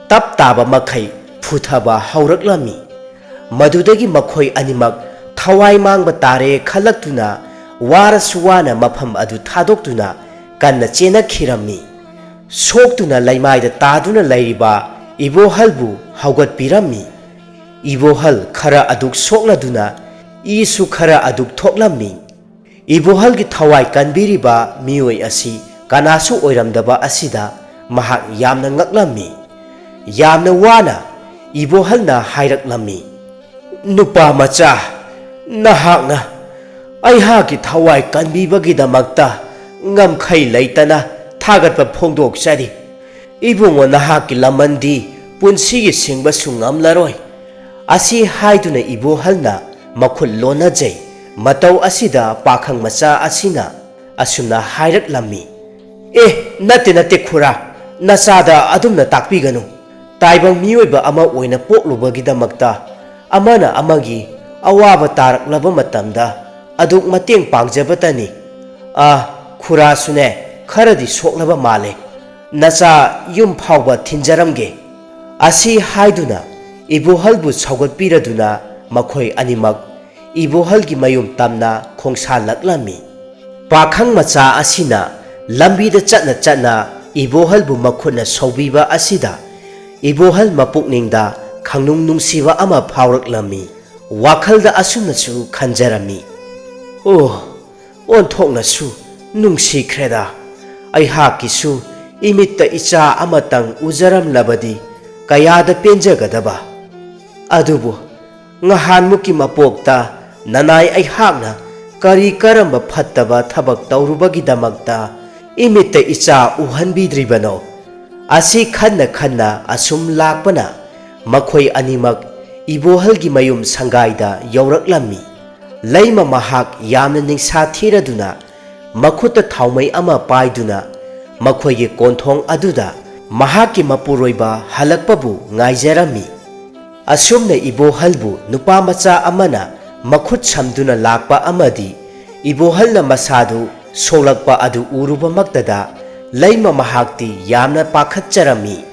ꯇꯞ ꯇꯥꯕ ꯃꯈꯩ ꯐꯨꯊꯕ ꯍꯧꯔꯛꯂꯝꯃꯤ꯫ ꯃꯗꯨꯗꯒꯤ ꯃꯈꯣꯏ ꯑꯅꯤꯃꯛ ꯊꯋꯥꯏ ꯃꯥꯡꯕ ꯇꯥꯔꯦ ꯈꯜꯂꯛꯇꯨꯅ ꯋꯥꯔꯁꯨ ꯋꯥꯅ ꯃꯐꯝ ꯑꯗꯨ ꯊꯥꯗꯣꯛꯇꯨꯅ ꯀꯟꯅ ꯆꯦꯟꯅꯈꯤꯔꯝꯃꯤ꯫ ꯁꯣꯛꯇꯨꯅ ꯂꯩꯃꯥꯏꯗ ꯇꯥꯗꯨꯅ ꯂꯩꯔꯤꯕ ꯏꯕꯣꯍꯜꯕꯨ ꯍꯧꯒꯠꯄꯤꯔꯝꯃꯤ꯫ ꯏꯕꯣꯍꯜ ꯈꯔ ꯑꯗꯨꯛ ꯁꯣꯛꯂꯗꯨꯅ ꯏꯁꯨ ꯈꯔ ꯑꯗꯨꯛ ꯊꯣꯛꯂꯝꯃꯤ꯫ ꯏꯕꯣꯍꯜꯒꯤ ꯊꯋꯥꯏ ꯀꯟꯕꯤꯔꯤꯕ ꯃꯤꯑꯣꯏ ꯑꯁꯤ ꯀꯅꯥꯁꯨ ꯑꯣꯏꯔꯝꯗꯕ ꯑꯁꯤꯗ ꯃꯍꯥꯛ ꯌꯥꯝꯅ ꯉꯛꯂꯝꯃꯤ꯫ ꯌꯥꯝꯅ ꯋꯥꯅ ꯏꯕꯣꯍꯜꯅ ꯍꯥꯏꯔꯛꯂꯝꯃꯤ, "ꯅꯨꯄꯥ ꯃꯆꯥ, ꯅꯍꯥꯛꯅ ꯑꯩꯍꯥꯛꯀꯤ ꯊꯋꯥꯏ ꯀꯟꯕꯤꯕꯒꯤꯗꯃꯛꯇ ꯉꯝꯈꯩ ꯂꯩꯇꯅ ꯊꯥꯒꯠꯄ ꯐꯣꯡꯗꯣꯛꯆꯔꯤ꯫ ꯏꯕꯨꯡꯉꯣ, ꯅꯍꯥꯛꯀꯤ ꯂꯃꯟꯗꯤ ꯄꯨꯟꯁꯤꯒꯤ ꯁꯤꯡꯕꯁꯨ ꯉꯝꯂꯔꯣꯏ꯫" ꯑꯁꯤ ꯍꯥꯏꯗꯨꯅ ꯏꯕꯣꯍꯜꯅ ꯃꯈꯨꯠ ꯂꯣꯟꯅꯖꯩ꯫ ꯃꯇꯧ ꯑꯁꯤꯗ ꯄꯥꯈꯪ ꯃꯆꯥ ꯑꯁꯤꯅ ꯑꯁꯨꯝꯅ ꯍꯥꯏꯔꯛꯂꯝꯃꯤ, "ꯑꯦ, ꯅꯠꯇꯦ, ꯅꯠꯇꯦ ꯈꯨꯔꯥ, ꯅꯆꯥꯗ ꯑꯗꯨꯝꯅ ꯇꯥꯛꯄꯤꯒꯅꯨ꯫ ꯇꯥꯏꯕꯪ ꯃꯤꯑꯣꯏꯕ ꯑꯃ ꯑꯣꯏꯅ ꯄꯣꯛꯂꯨꯕꯒꯤꯗꯃꯛꯇ ꯑꯃꯅ ꯑꯃꯒꯤ ꯑꯋꯥꯕ ꯇꯥꯔꯛꯂꯕ ꯃꯇꯝꯗ ꯑꯗꯨꯛ ꯃꯇꯦꯡ ꯄꯥꯡꯖꯕꯇꯅꯤ꯫ ꯑ, ꯈꯨꯔꯥꯁꯨꯅꯦ, ꯈꯔꯗꯤ ꯁꯣꯛꯂꯕ ꯃꯥꯜꯂꯦ꯫ ꯅꯆꯥ ꯌꯨꯝ ꯐꯥꯎꯕ ꯊꯤꯟꯖꯔꯝꯒꯦ꯫" ꯑꯁꯤ ꯍꯥꯏꯗꯨꯅ ꯏꯕꯣꯍꯜꯕꯨ ꯁꯧꯒꯠꯄꯤꯔꯗꯨꯅ ꯃꯈꯣꯏ ꯑꯅꯤꯃꯛ ꯏꯕꯣꯍꯜꯒꯤ ꯃꯌꯨꯝ ꯇꯝꯅ ꯈꯣꯡꯁꯥꯜꯂꯛꯂꯝꯃꯤ꯫ ꯄꯥꯈꯪ ꯃꯆꯥ ꯑꯁꯤꯅ ꯂꯝꯕꯤꯗ ꯆꯠꯅ ꯆꯠꯅ ꯏꯕꯣꯍꯜꯕꯨ ꯃꯈꯨꯠꯅ ꯁꯧꯕꯤꯕ ꯑꯁꯤꯗ ꯏꯕꯣꯍꯜ ꯃꯄꯨꯛꯅꯤꯡꯗ ꯈꯪꯅꯨꯡ ꯅꯨꯡꯁꯤꯕ ꯑꯃ ꯐꯥꯎꯔꯛꯂꯝꯃꯤ꯫ ꯋꯥꯈꯜꯗ ꯑꯁꯨꯝꯅꯁꯨ ꯈꯟꯖꯔꯝꯃꯤ, "ꯑꯣ, ꯑꯣꯟꯊꯣꯛꯅꯁꯨ ꯅꯨꯡꯁꯤꯈ꯭ꯔꯦꯗ꯫ ꯑꯩꯍꯥꯛꯀꯤꯁꯨ ꯏꯃꯤꯠꯇ ꯏꯆꯥ ꯑꯃꯇꯪ ꯎꯖꯔꯝꯂꯕꯗꯤ ꯀꯌꯥꯗ ꯄꯦꯟꯖꯒꯗꯕ꯫ ꯑꯗꯨꯕꯨ ꯉꯍꯥꯟꯃꯨꯛꯀꯤ ꯃꯄꯣꯛꯇ ꯅꯅꯥꯏ ꯑꯩꯍꯥꯛꯅ ꯀꯔꯤ ꯀꯔꯝꯕ ꯐꯠꯇꯕ ꯊꯕꯛ ꯇꯧꯔꯨꯕꯒꯤꯗꯃꯛꯇ ꯏꯃꯤꯠꯇ ꯏꯆꯥ ꯎꯍꯟꯕꯤꯗ꯭ꯔꯤꯕꯅꯣ? ꯑꯁꯤ ꯈꯟꯅ ꯈꯟꯅ ꯑꯁꯨꯝ ꯂꯥꯛꯄꯅ ꯃꯈꯣꯏ ꯑꯅꯤꯃꯛ ꯏꯕꯣꯍꯜꯒꯤ ꯃꯌꯨꯝ ꯁꯪꯒꯥꯏꯗ ꯌꯧꯔꯛꯂꯝꯃꯤ꯫ ꯂꯩꯃ ꯃꯍꯥꯛ ꯌꯥꯝꯅ ꯅꯤꯡꯁꯥ ꯊꯤꯔꯗꯨꯅ ꯃꯈꯨꯠꯇ ꯊꯥꯎꯃꯩ ꯑꯃ ꯄꯥꯏꯗꯨꯅ ꯃꯈꯣꯏꯒꯤ ꯀꯣꯟꯊꯣꯡ ꯑꯗꯨꯗ ꯃꯍꯥꯛꯀꯤ ꯃꯄꯨꯔꯣꯏꯕ ꯍꯜꯂꯛꯄꯕꯨ ꯉꯥꯏꯖꯔꯝꯃꯤ꯫ ꯑꯁꯨꯝꯅ ꯏꯕꯣꯍꯜꯕꯨ ꯅꯨꯄꯥ ꯃꯆꯥ ꯑꯃꯅ ꯃꯈꯨꯠ ꯁꯝꯗꯨꯅ ꯂꯥꯛꯄ ꯑꯃꯗꯤ ꯏꯕꯣꯍꯜꯅ ꯃꯁꯥꯗꯨ ꯁꯣꯛꯂꯛꯄ ꯑꯗꯨ ꯎꯔꯨꯕꯃꯛꯇꯗ ꯂꯩꯃ ꯃꯍꯥꯛꯇꯤ ꯌꯥꯝꯅ ꯄꯥꯈꯠꯆꯔꯝꯃꯤ꯫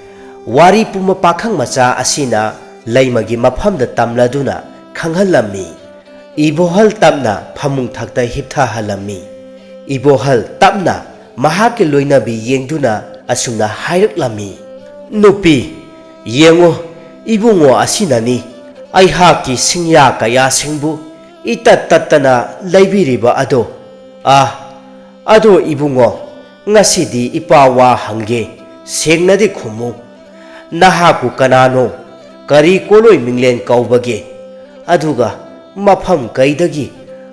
ꯋꯥꯔꯤ ꯄꯨꯝꯕ ꯄꯥꯈꯪ ꯃꯆꯥ ꯑꯁꯤꯅ ꯂꯩꯃꯒꯤ ꯃꯐꯝꯗ ꯇꯝꯂꯗꯨꯅ ꯈꯪꯍꯜꯂꯝꯃꯤ꯫ ꯏꯕꯣꯍꯜ ꯇꯞꯅ ꯐꯃꯨꯡ ꯊꯛꯇ ꯍꯤꯞꯊꯍꯜꯂꯝꯃꯤ꯫ ꯏꯕꯣꯍꯜ ꯇꯞꯅ ꯃꯍꯥꯛꯀꯤ ꯂꯣꯏꯅꯕꯤ ꯌꯦꯡꯗꯨꯅ ꯑꯁꯨꯝꯅ ꯍꯥꯏꯔꯛꯂꯝꯃꯤ, "ꯅꯨꯄꯤ, ꯌꯦꯡꯉꯨ, ꯏꯕꯨꯡꯉꯣ ꯑꯁꯤꯅꯅꯤ ꯑꯩꯍꯥꯛꯀꯤ ꯁꯤꯡꯌꯥ ꯀꯌꯥꯁꯤꯡꯕꯨ ꯏꯇꯠ ꯇꯠꯇꯅ ꯂꯩꯕꯤꯔꯤꯕ ꯑꯗꯣ꯫ ꯑꯥ, ꯑꯗꯣ ꯏꯕꯨꯡꯉꯣ, ꯉꯁꯤꯗꯤ ꯏꯄꯥ ꯋꯥ ꯍꯪꯒꯦ, ꯁꯦꯡꯅꯗꯤ ꯈꯨꯝꯃꯨ꯫ ꯅꯍꯥꯛꯄꯨ ꯀꯅꯥꯅꯣ, ꯀꯔꯤ ꯀꯣꯂꯣꯏ ꯃꯤꯡꯂꯦꯟ ꯀꯧꯕꯒꯦ? ꯑꯗꯨꯒ ꯃꯐꯝ ꯀꯩꯗꯒꯤ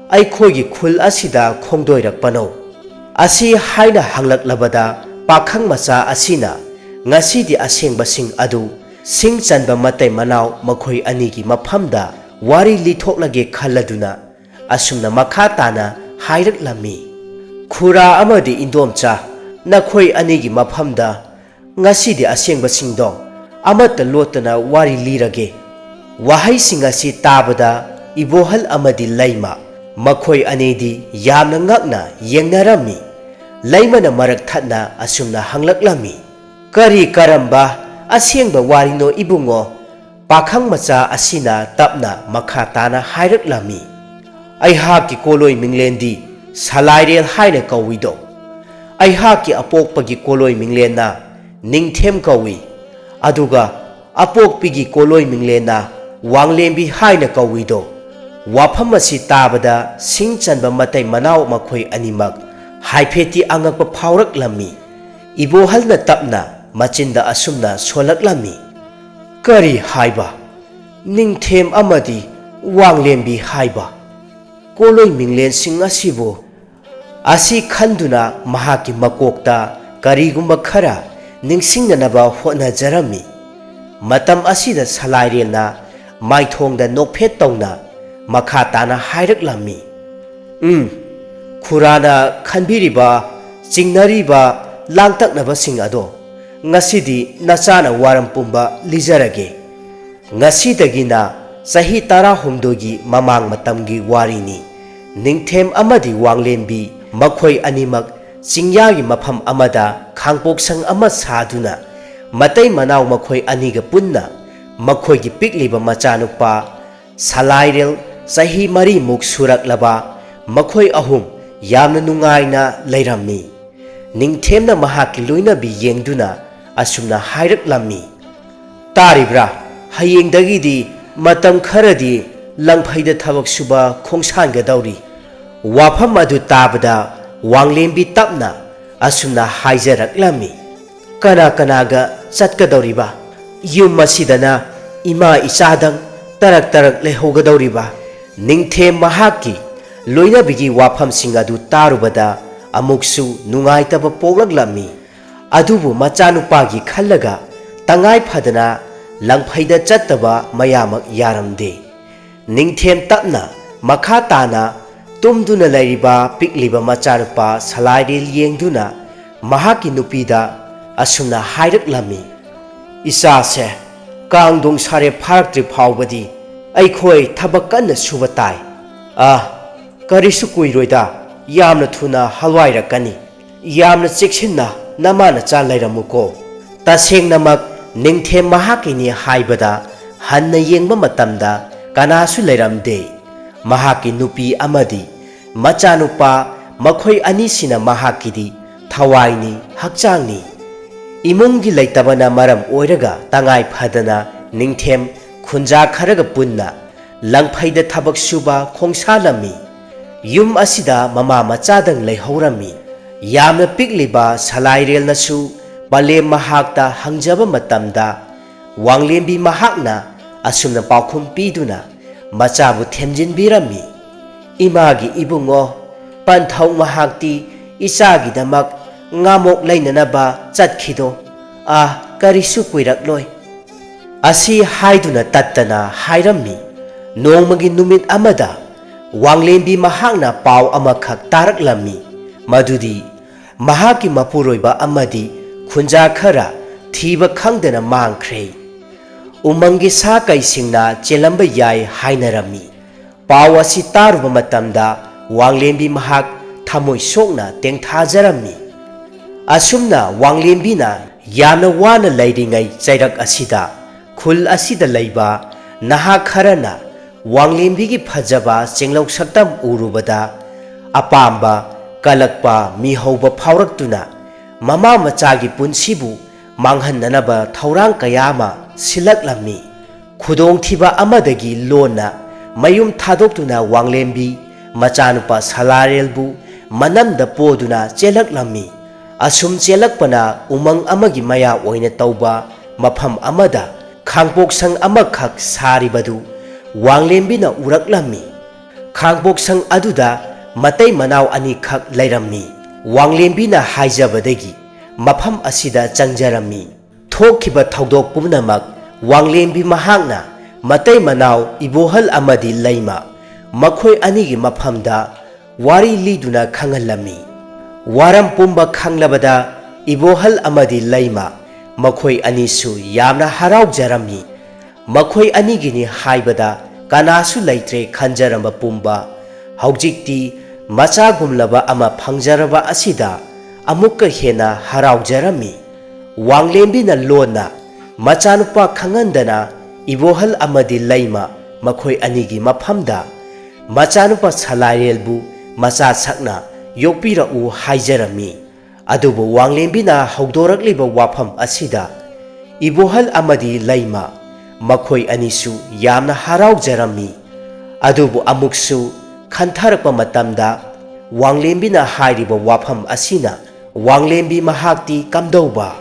ꯑꯩꯈꯣꯏꯒꯤ ꯈꯨꯜ ꯑꯁꯤꯗ ꯈꯣꯡꯗꯣꯏꯔꯛꯄꯅꯣ?" ꯑꯁꯤ ꯍꯥꯏꯅ ꯍꯪꯂꯛꯂꯕꯗ ꯄꯥꯈꯪ ꯃꯆꯥ ꯑꯁꯤꯅ ꯉꯁꯤꯗꯤ ꯑꯁꯦꯡꯕꯁꯤꯡ ꯑꯗꯨ ꯁꯤꯡ ꯆꯟꯕ ꯃꯇꯩ ꯃꯅꯥꯎ ꯃꯈꯣꯏ ꯑꯅꯤꯒꯤ ꯃꯐꯝꯗ ꯋꯥꯔꯤ ꯂꯤꯊꯣꯛꯂꯒꯦ ꯈꯜꯂꯗꯨꯅ ꯑꯁꯨꯝꯅ ꯃꯈꯥ ꯇꯥꯅ ꯍꯥꯏꯔꯛꯂꯝꯃꯤ, "ꯈꯨꯔꯥ ꯑꯃꯗꯤ ꯏꯟꯗꯣꯝꯆꯥ, ꯅꯈꯣꯏ ꯑꯅꯤꯒꯤ ꯃꯐꯝꯗ ꯉꯁꯤꯗꯤ ꯑꯁꯦꯡꯕꯁꯤꯡꯗꯣ ꯑꯃꯠꯇ ꯂꯣꯠꯇꯅ ꯋꯥꯔꯤ ꯂꯤꯔꯒꯦ꯫" ꯋꯥꯍꯩꯁꯤꯡ ꯑꯁꯤ ꯇꯥꯕꯗ ꯏꯕꯣꯍꯜ ꯑꯃꯗꯤ ꯂꯩꯃ, ꯃꯈꯣꯏ ꯑꯅꯤꯗꯤ ꯌꯥꯝꯅ ꯉꯛꯅ ꯌꯦꯡꯅꯔꯝꯃꯤ꯫ ꯂꯩꯃꯅ ꯃꯔꯛ ꯊꯠꯅ ꯑꯁꯨꯝꯅ ꯍꯪꯂꯛꯂꯝꯃꯤ, "ꯀꯔꯤ ꯀꯔꯝꯕ ꯑꯁꯦꯡꯕ ꯋꯥꯔꯤꯅꯣ ꯏꯕꯨꯡꯉꯣ?" ꯄꯥꯈꯪ ꯃꯆꯥ ꯑꯁꯤꯅ ꯇꯞꯅ ꯃꯈꯥ ꯇꯥꯅ ꯍꯥꯏꯔꯛꯂꯝꯃꯤ, "ꯑꯩꯍꯥꯛꯀꯤ ꯀꯣꯂꯣꯏ ꯃꯤꯡꯂꯦꯟꯗꯤ ꯁꯂꯥꯏꯔꯦꯜ ꯍꯥꯏꯅ ꯀꯧꯏꯗꯣ꯫ ꯑꯩꯍꯥꯛꯀꯤ ꯑꯄꯣꯛꯄꯒꯤ ꯀꯣꯂꯣꯏ ꯃꯤꯡꯂꯦꯟꯅ ꯅꯤꯡꯊꯦꯝ ꯀꯧꯏ, ꯑꯗꯨꯒ ꯑꯄꯣꯛꯄꯤꯒꯤ ꯀꯣꯂꯣꯏ ꯃꯤꯡꯂꯦꯟꯅ ꯋꯥꯡꯂꯦꯝꯕꯤ ꯍꯥꯏꯅ ꯀꯧꯏꯗꯣ꯫" ꯋꯥꯐꯝ ꯑꯁꯤ ꯇꯥꯕꯗ ꯁꯤꯡ ꯆꯟꯕ ꯃꯇꯩ ꯃꯅꯥꯎ ꯃꯈꯣꯏ ꯑꯅꯤꯃꯛ ꯍꯥꯏꯐꯦꯠꯇꯤ ꯑꯉꯛꯄ ꯐꯥꯎꯔꯛꯂꯝꯃꯤ꯫ ꯏꯕꯣꯍꯜꯅ ꯇꯞꯅ ꯃꯆꯤꯟꯗ ꯑꯁꯨꯝꯅ ꯁꯣꯜꯂꯛꯂꯝꯃꯤ, "ꯀꯔꯤ ꯍꯥꯏꯕ? ꯅꯤꯡꯊꯦꯝ ꯑꯃꯗꯤ ꯋꯥꯡꯂꯦꯝꯕꯤ ꯍꯥꯏꯕ? ꯀꯣꯂꯣꯏ ꯃꯤꯡꯂꯦꯟꯁꯤꯡ ꯑꯁꯤꯕꯨ?" ꯑꯁꯤ ꯈꯟꯗꯨꯅ ꯃꯍꯥꯛꯀꯤ ꯃꯀꯣꯛꯇ ꯀꯔꯤꯒꯨꯝꯕ ꯈꯔ ꯅꯤꯡꯁꯤꯡꯅꯅꯕ ꯍꯣꯠꯅꯖꯔꯝꯃꯤ꯫ ꯃꯇꯝ ꯑꯁꯤꯗ ꯁꯂꯥꯏꯔꯦꯜꯅ ꯃꯥꯏꯊꯣꯡꯗ ꯅꯣꯛꯐꯦꯠ ꯇꯧꯅ ꯃꯈꯥ ꯇꯥꯅ ꯍꯥꯏꯔꯛꯂꯝꯃꯤ, "ꯎꯝ, ꯈꯨꯔꯥꯅ ꯈꯟꯕꯤꯔꯤꯕ, ꯆꯤꯡꯅꯔꯤꯕ, ꯂꯥꯡꯇꯛꯅꯕꯁꯤꯡ ꯑꯗꯣ ꯉꯁꯤꯗꯤ ꯅꯆꯥꯅ ꯋꯥꯔꯝ ꯄꯨꯝꯕ ꯂꯤꯖꯔꯒꯦ꯫ ꯉꯁꯤꯗꯒꯤꯅ ꯆꯍꯤ ꯇꯔꯥꯍꯨꯝꯗꯣꯏꯒꯤ ꯃꯃꯥꯡ ꯃꯇꯝꯒꯤ ꯋꯥꯔꯤꯅꯤ꯫ ꯅꯤꯡꯊꯦꯝ ꯑꯃꯗꯤ ꯋꯥꯡꯂꯦꯟꯕꯤ ꯃꯈꯣꯏ ꯑꯅꯤꯃꯛ ꯆꯤꯡꯌꯥꯒꯤ ꯃꯐꯝ ꯑꯃꯗ ꯈꯥꯡꯄꯣꯛꯁꯪ ꯑꯃ ꯁꯥꯗꯨꯅ ꯃꯇꯩ ꯃꯅꯥꯎ ꯃꯈꯣꯏ ꯑꯅꯤꯒ ꯄꯨꯟꯅ ꯃꯈꯣꯏꯒꯤ ꯄꯤꯛꯂꯤꯕ ꯃꯆꯥꯅꯨꯄꯥ ꯁꯂꯥꯏꯔꯦꯜ, ꯆꯍꯤ ꯃꯔꯤꯃꯨꯛ ꯁꯨꯔꯛꯂꯕ, ꯃꯈꯣꯏ ꯑꯍꯨꯝ ꯌꯥꯝꯅ ꯅꯨꯡꯉꯥꯏꯅ ꯂꯩꯔꯝꯃꯤ꯫ ꯅꯤꯡꯊꯦꯝꯅ ꯃꯍꯥꯛꯀꯤ ꯂꯣꯏꯅꯕꯤ ꯌꯦꯡꯗꯨꯅ ꯑꯁꯨꯝꯅ ꯍꯥꯏꯔꯛꯂꯝꯃꯤ, "ꯇꯥꯔꯤꯕ꯭ꯔꯥ? ꯍꯌꯦꯡꯗꯒꯤꯗꯤ ꯃꯇꯝ ꯈꯔꯗꯤ ꯂꯪꯐꯩꯗ ꯊꯕꯛ ꯁꯨꯕ ꯈꯣꯡꯁꯥꯟꯒꯗꯧꯔꯤ꯫" ꯋꯥꯐꯝ ꯑꯗꯨ ꯇꯥꯕꯗ ꯋꯥꯡꯂꯦꯝꯕꯤ ꯇꯞꯅ ꯑꯁꯨꯝꯅ ꯍꯥꯏꯖꯔꯛꯂꯝꯃꯤ, "ꯀꯅꯥ ꯀꯅꯥꯒ ꯆꯠꯀꯗꯧꯔꯤꯕ? ꯌꯨꯝ ꯑꯁꯤꯗꯅ ꯏꯃꯥ ꯏꯆꯥꯗꯪ ꯇꯔꯛ ꯇꯔꯛ ꯂꯩꯍꯧꯒꯗꯧꯔꯤꯕ?" ꯅꯤꯡꯊꯦꯝ ꯃꯍꯥꯛꯀꯤ ꯂꯣꯏꯅꯕꯤꯒꯤ ꯋꯥꯐꯝꯁꯤꯡ ꯑꯗꯨ ꯇꯥꯔꯨꯕꯗ ꯑꯃꯨꯛꯁꯨ ꯅꯨꯡꯉꯥꯏꯇꯕ ꯄꯣꯛꯂꯛꯂꯝꯃꯤ꯫ ꯑꯗꯨꯕꯨ ꯃꯆꯥꯅꯨꯄꯥꯒꯤ ꯈꯜꯂꯒ ꯇꯉꯥꯏ ꯐꯗꯅ ꯂꯪꯐꯩꯗ ꯆꯠꯇꯕ ꯃꯌꯥꯃꯛ ꯌꯥꯔꯝꯗꯦ꯫ ꯅꯤꯡꯊꯦꯝ ꯇꯞꯅ ꯃꯈꯥ ꯇꯥꯅ ꯇꯨꯝꯗꯨꯅ ꯂꯩꯔꯤꯕ ꯄꯤꯛꯂꯤꯕ ꯃꯆꯥꯅꯨꯄꯥ ꯁꯂꯥꯏꯔꯦꯜ ꯌꯦꯡꯗꯨꯅ ꯃꯍꯥꯛꯀꯤ ꯅꯨꯄꯤꯗ ꯑꯁꯨꯝꯅ ꯍꯥꯏꯔꯛꯂꯝꯃꯤ, "ꯏꯆꯥꯁꯦ ꯀꯥꯡꯗꯣꯡ ꯁꯥꯔꯦ ꯐꯥꯔꯛꯇ꯭ꯔꯤ ꯐꯥꯎꯕꯗꯤ ꯑꯩꯈꯣꯏ ꯊꯕꯛ ꯀꯟꯅ ꯁꯨꯕ ꯇꯥꯏ꯫ ꯑꯥ, ꯀꯔꯤꯁꯨ ꯀꯨꯏꯔꯣꯏꯗ, ꯌꯥꯝꯅ ꯊꯨꯅ ꯍꯜꯋꯥꯏꯔꯛꯀꯅꯤ꯫ ꯌꯥꯝꯅ ꯆꯦꯛꯁꯤꯟꯅ ꯅꯃꯥ ꯅꯆꯥ ꯂꯩꯔꯝꯃꯨꯀꯣ꯫" ꯇꯁꯦꯡꯅꯃꯛ ꯅꯤꯡꯊꯦꯝ ꯃꯍꯥꯛꯀꯤꯅꯤ ꯍꯥꯏꯕꯗ ꯍꯟꯅ ꯌꯦꯡꯕ ꯃꯇꯝꯗ ꯀꯅꯥꯁꯨ ꯂꯩꯔꯝꯗꯦ꯫ ꯃꯍꯥꯛꯀꯤ ꯅꯨꯄꯤ ꯑꯃꯗꯤ ꯃꯆꯥꯅꯨꯄꯥ ꯃꯈꯣꯏ ꯑꯅꯤꯁꯤꯅ ꯃꯍꯥꯛꯀꯤꯗꯤ ꯊꯋꯥꯏꯅꯤ, ꯍꯛꯆꯥꯡꯅꯤ꯫ ꯏꯃꯨꯡꯒꯤ ꯂꯩꯇꯕꯅ ꯃꯔꯝ ꯑꯣꯏꯔꯒ ꯇꯉꯥꯏ ꯐꯗꯅ ꯅꯤꯡꯊꯦꯝ ꯈꯨꯟꯖꯥ ꯈꯔꯒ ꯄꯨꯟꯅ ꯂꯪꯐꯩꯗ ꯊꯕꯛ ꯁꯨꯕ ꯈꯣꯡꯁꯥꯜꯂꯝꯃꯤ꯫ ꯌꯨꯝ ꯑꯁꯤꯗ ꯃꯃꯥ ꯃꯆꯥꯗꯪ ꯂꯩꯍꯧꯔꯝꯃꯤ꯫ ꯌꯥꯝꯅ ꯄꯤꯛꯂꯤꯕ ꯁꯂꯥꯏꯔꯦꯜꯅꯁꯨ ꯄꯂꯦꯝ ꯃꯍꯥꯛꯇ ꯍꯪꯖꯕ ꯃꯇꯝꯗ ꯋꯥꯡꯂꯦꯝꯕꯤ ꯃꯍꯥꯛꯅ ꯑꯁꯨꯝꯅ ꯄꯥꯎꯈꯨꯝ ꯄꯤꯗꯨꯅ ꯃꯆꯥꯕꯨ ꯊꯦꯝꯖꯤꯟꯕꯤꯔꯝꯃꯤ, "ꯏꯃꯥꯒꯤ ꯏꯕꯨꯡꯉꯣ, ꯄꯟꯊꯧ ꯃꯍꯥꯛꯇꯤ ꯏꯆꯥꯒꯤꯗꯃꯛ ꯉꯥꯃꯣꯛ ꯂꯩꯅꯅꯕ ꯆꯠꯈꯤꯗꯣ, "ꯑꯥ, ꯀꯔꯤꯁꯨ ꯀꯨꯏꯔꯛꯂꯣꯏ" ꯑꯁꯤ ꯍꯥꯏꯗꯨꯅ ꯇꯠꯇꯅ ꯍꯥꯏꯔꯝꯃꯤ꯫ ꯅꯣꯡꯃꯒꯤ ꯅꯨꯃꯤꯠ ꯑꯃꯗ ꯋꯥꯡꯂꯦꯝꯕꯤ ꯃꯍꯥꯛꯅ ꯄꯥꯎ ꯑꯃꯈꯛ ꯇꯥꯔꯛꯂꯝꯃꯤ, ꯃꯗꯨꯗꯤ ꯃꯍꯥꯛꯀꯤ ꯃꯄꯨꯔꯣꯏꯕ ꯑꯃꯗꯤ ꯈꯨꯟꯖꯥ ꯈꯔ ꯊꯤꯕ ꯈꯪꯗꯅ ꯃꯥꯡꯈ꯭ꯔꯦ꯫ ꯎꯃꯪꯒꯤ ꯁꯥ ꯀꯩꯁꯤꯡꯅ ꯆꯦꯜꯂꯝꯕ ꯌꯥꯏ ꯍꯥꯏꯅꯔꯝꯃꯤ꯫ ꯄꯥꯎ ꯑꯁꯤ ꯇꯥꯔꯨꯕ ꯃꯇꯝꯗ ꯋꯥꯡꯂꯦꯝꯕꯤ ꯃꯍꯥꯛ ꯊꯃꯣꯏ ꯁꯣꯛꯅ ꯇꯦꯡꯊꯥꯖꯔꯝꯃꯤ꯫ ꯑꯁꯨꯝꯅ ꯋꯥꯡꯂꯦꯝꯕꯤꯅ ꯌꯥꯝꯅ ꯋꯥꯅ ꯂꯩꯔꯤꯉꯩ ꯆꯩꯔꯛ ꯑꯁꯤꯗ ꯈꯨꯜ ꯑꯁꯤꯗ ꯂꯩꯕ ꯅꯍꯥ ꯈꯔꯅ ꯋꯥꯡꯂꯦꯝꯕꯤꯒꯤ ꯐꯖꯕ ꯆꯦꯡꯂꯧ ꯁꯛꯇꯝ ꯎꯔꯨꯕꯗ ꯑꯄꯥꯝꯕ, ꯀꯜꯂꯛꯄ, ꯃꯤꯍꯧꯕ ꯐꯥꯎꯔꯛꯇꯨꯅ ꯃꯃꯥ ꯃꯆꯥꯒꯤ ꯄꯨꯟꯁꯤꯕꯨ ꯃꯥꯡꯍꯟꯅꯅꯕ ꯊꯧꯔꯥꯡ ꯀꯌꯥ ꯑꯃ ꯁꯤꯜꯂꯛꯂꯝꯃꯤ꯫ ꯈꯨꯗꯣꯡꯊꯤꯕ ꯑꯃꯗꯒꯤ ꯂꯣꯟꯅ ꯃꯌꯨꯝ ꯊꯥꯗꯣꯛꯇꯨꯅ ꯋꯥꯡꯂꯦꯝꯕꯤ ꯃꯆꯥꯅꯨꯄꯥ ꯁꯂꯥꯔꯦꯜꯕꯨ ꯃꯅꯝꯗ ꯄꯣꯗꯨꯅ ꯆꯦꯜꯂꯛꯂꯝꯃꯤ꯫ ꯑꯁꯨꯝ ꯆꯦꯜꯂꯛꯄꯅ ꯎꯃꯪ ꯑꯃꯒꯤ ꯃꯌꯥ ꯑꯣꯏꯅ ꯇꯧꯕ ꯃꯐꯝ ꯑꯃꯗ ꯈꯥꯡꯄꯣꯛꯁꯪ ꯑꯃꯈꯛ ꯁꯥꯔꯤꯕꯗꯨ ꯋꯥꯡꯂꯦꯝꯕꯤꯅ ꯎꯔꯛꯂꯝꯃꯤ꯫ ꯈꯥꯡꯄꯣꯛꯁꯪ ꯑꯗꯨꯗ ꯃꯇꯩ ꯃꯅꯥꯎ ꯑꯅꯤꯈꯛ ꯂꯩꯔꯝꯃꯤ꯫ ꯋꯥꯡꯂꯦꯝꯕꯤꯅ ꯍꯥꯏꯖꯕꯗꯒꯤ ꯃꯐꯝ ꯑꯁꯤꯗ ꯆꯪꯖꯔꯝꯃꯤ꯫ ꯊꯣꯛꯈꯤꯕ ꯊꯧꯗꯣꯛ ꯄꯨꯝꯅꯃꯛ ꯋꯥꯡꯂꯦꯝꯕꯤ ꯃꯍꯥꯛꯅ ꯃꯇꯩ ꯃꯅꯥꯎ ꯏꯕꯣꯍꯜ ꯑꯃꯗꯤ ꯂꯩꯃ ꯃꯈꯣꯏ ꯑꯅꯤꯒꯤ ꯃꯐꯝꯗ ꯋꯥꯔꯤ ꯂꯤꯗꯨꯅ ꯈꯪꯍꯜꯂꯝꯃꯤ꯫ ꯋꯥꯔꯝ ꯄꯨꯝꯕ ꯈꯪꯂꯕꯗ ꯏꯕꯣꯍꯜ ꯑꯃꯗꯤ ꯂꯩꯃ ꯃꯈꯣꯏ ꯑꯅꯤꯁꯨ ꯌꯥꯝꯅ ꯍꯔꯥꯎꯖꯔꯝꯃꯤ꯫ ꯃꯈꯣꯏ ꯑꯅꯤꯒꯤꯅꯤ ꯍꯥꯏꯕꯗ ꯀꯅꯥꯁꯨ ꯂꯩꯇ꯭ꯔꯦ ꯈꯟꯖꯔꯝꯕ ꯄꯨꯝꯕ ꯍꯧꯖꯤꯛꯇꯤ ꯃꯆꯥꯒꯨꯝꯂꯕ ꯑꯃ ꯐꯪꯖꯔꯕ ꯑꯁꯤꯗ ꯑꯃꯨꯛꯀ ꯍꯦꯟꯅ ꯍꯔꯥꯎꯖꯔꯝꯃꯤ꯫ ꯋꯥꯡꯂꯦꯝꯕꯤꯅ ꯂꯣꯟꯅ ꯃꯆꯥꯅꯨꯄꯥ ꯈꯪꯍꯟꯗꯅ ꯏꯕꯣꯍꯜ ꯑꯃꯗꯤ ꯂꯩꯃ ꯃꯈꯣꯏ ꯑꯅꯤꯒꯤ ꯃꯐꯝꯗ ꯃꯆꯥꯅꯨꯄꯥ ꯁꯂꯥꯏꯔꯦꯜꯕꯨ ꯃꯆꯥ ꯁꯛꯅ ꯌꯣꯛꯄꯤꯔꯛꯎ ꯍꯥꯏꯖꯔꯝꯃꯤ꯫ ꯑꯗꯨꯕꯨ ꯋꯥꯡꯂꯦꯝꯕꯤꯅ ꯍꯧꯗꯣꯔꯛꯂꯤꯕ ꯋꯥꯐꯝ ꯑꯁꯤꯗ ꯏꯕꯣꯍꯜ ꯑꯃꯗꯤ ꯂꯩꯃ ꯃꯈꯣꯏ ꯑꯅꯤꯁꯨ ꯌꯥꯝꯅ ꯍꯔꯥꯎꯖꯔꯝꯃꯤ꯫ ꯑꯗꯨꯕꯨ ꯑꯃꯨꯛꯁꯨ ꯈꯟꯊꯔꯛꯄ ꯃꯇꯝꯗ ꯋꯥꯡꯂꯦꯝꯕꯤꯅ ꯍꯥꯏꯔꯤꯕ ꯋꯥꯐꯝ ꯑꯁꯤꯅ ꯋꯥꯡꯂꯦꯝꯕꯤ ꯃꯍꯥꯛꯇꯤ ꯀꯝꯗꯧꯕ?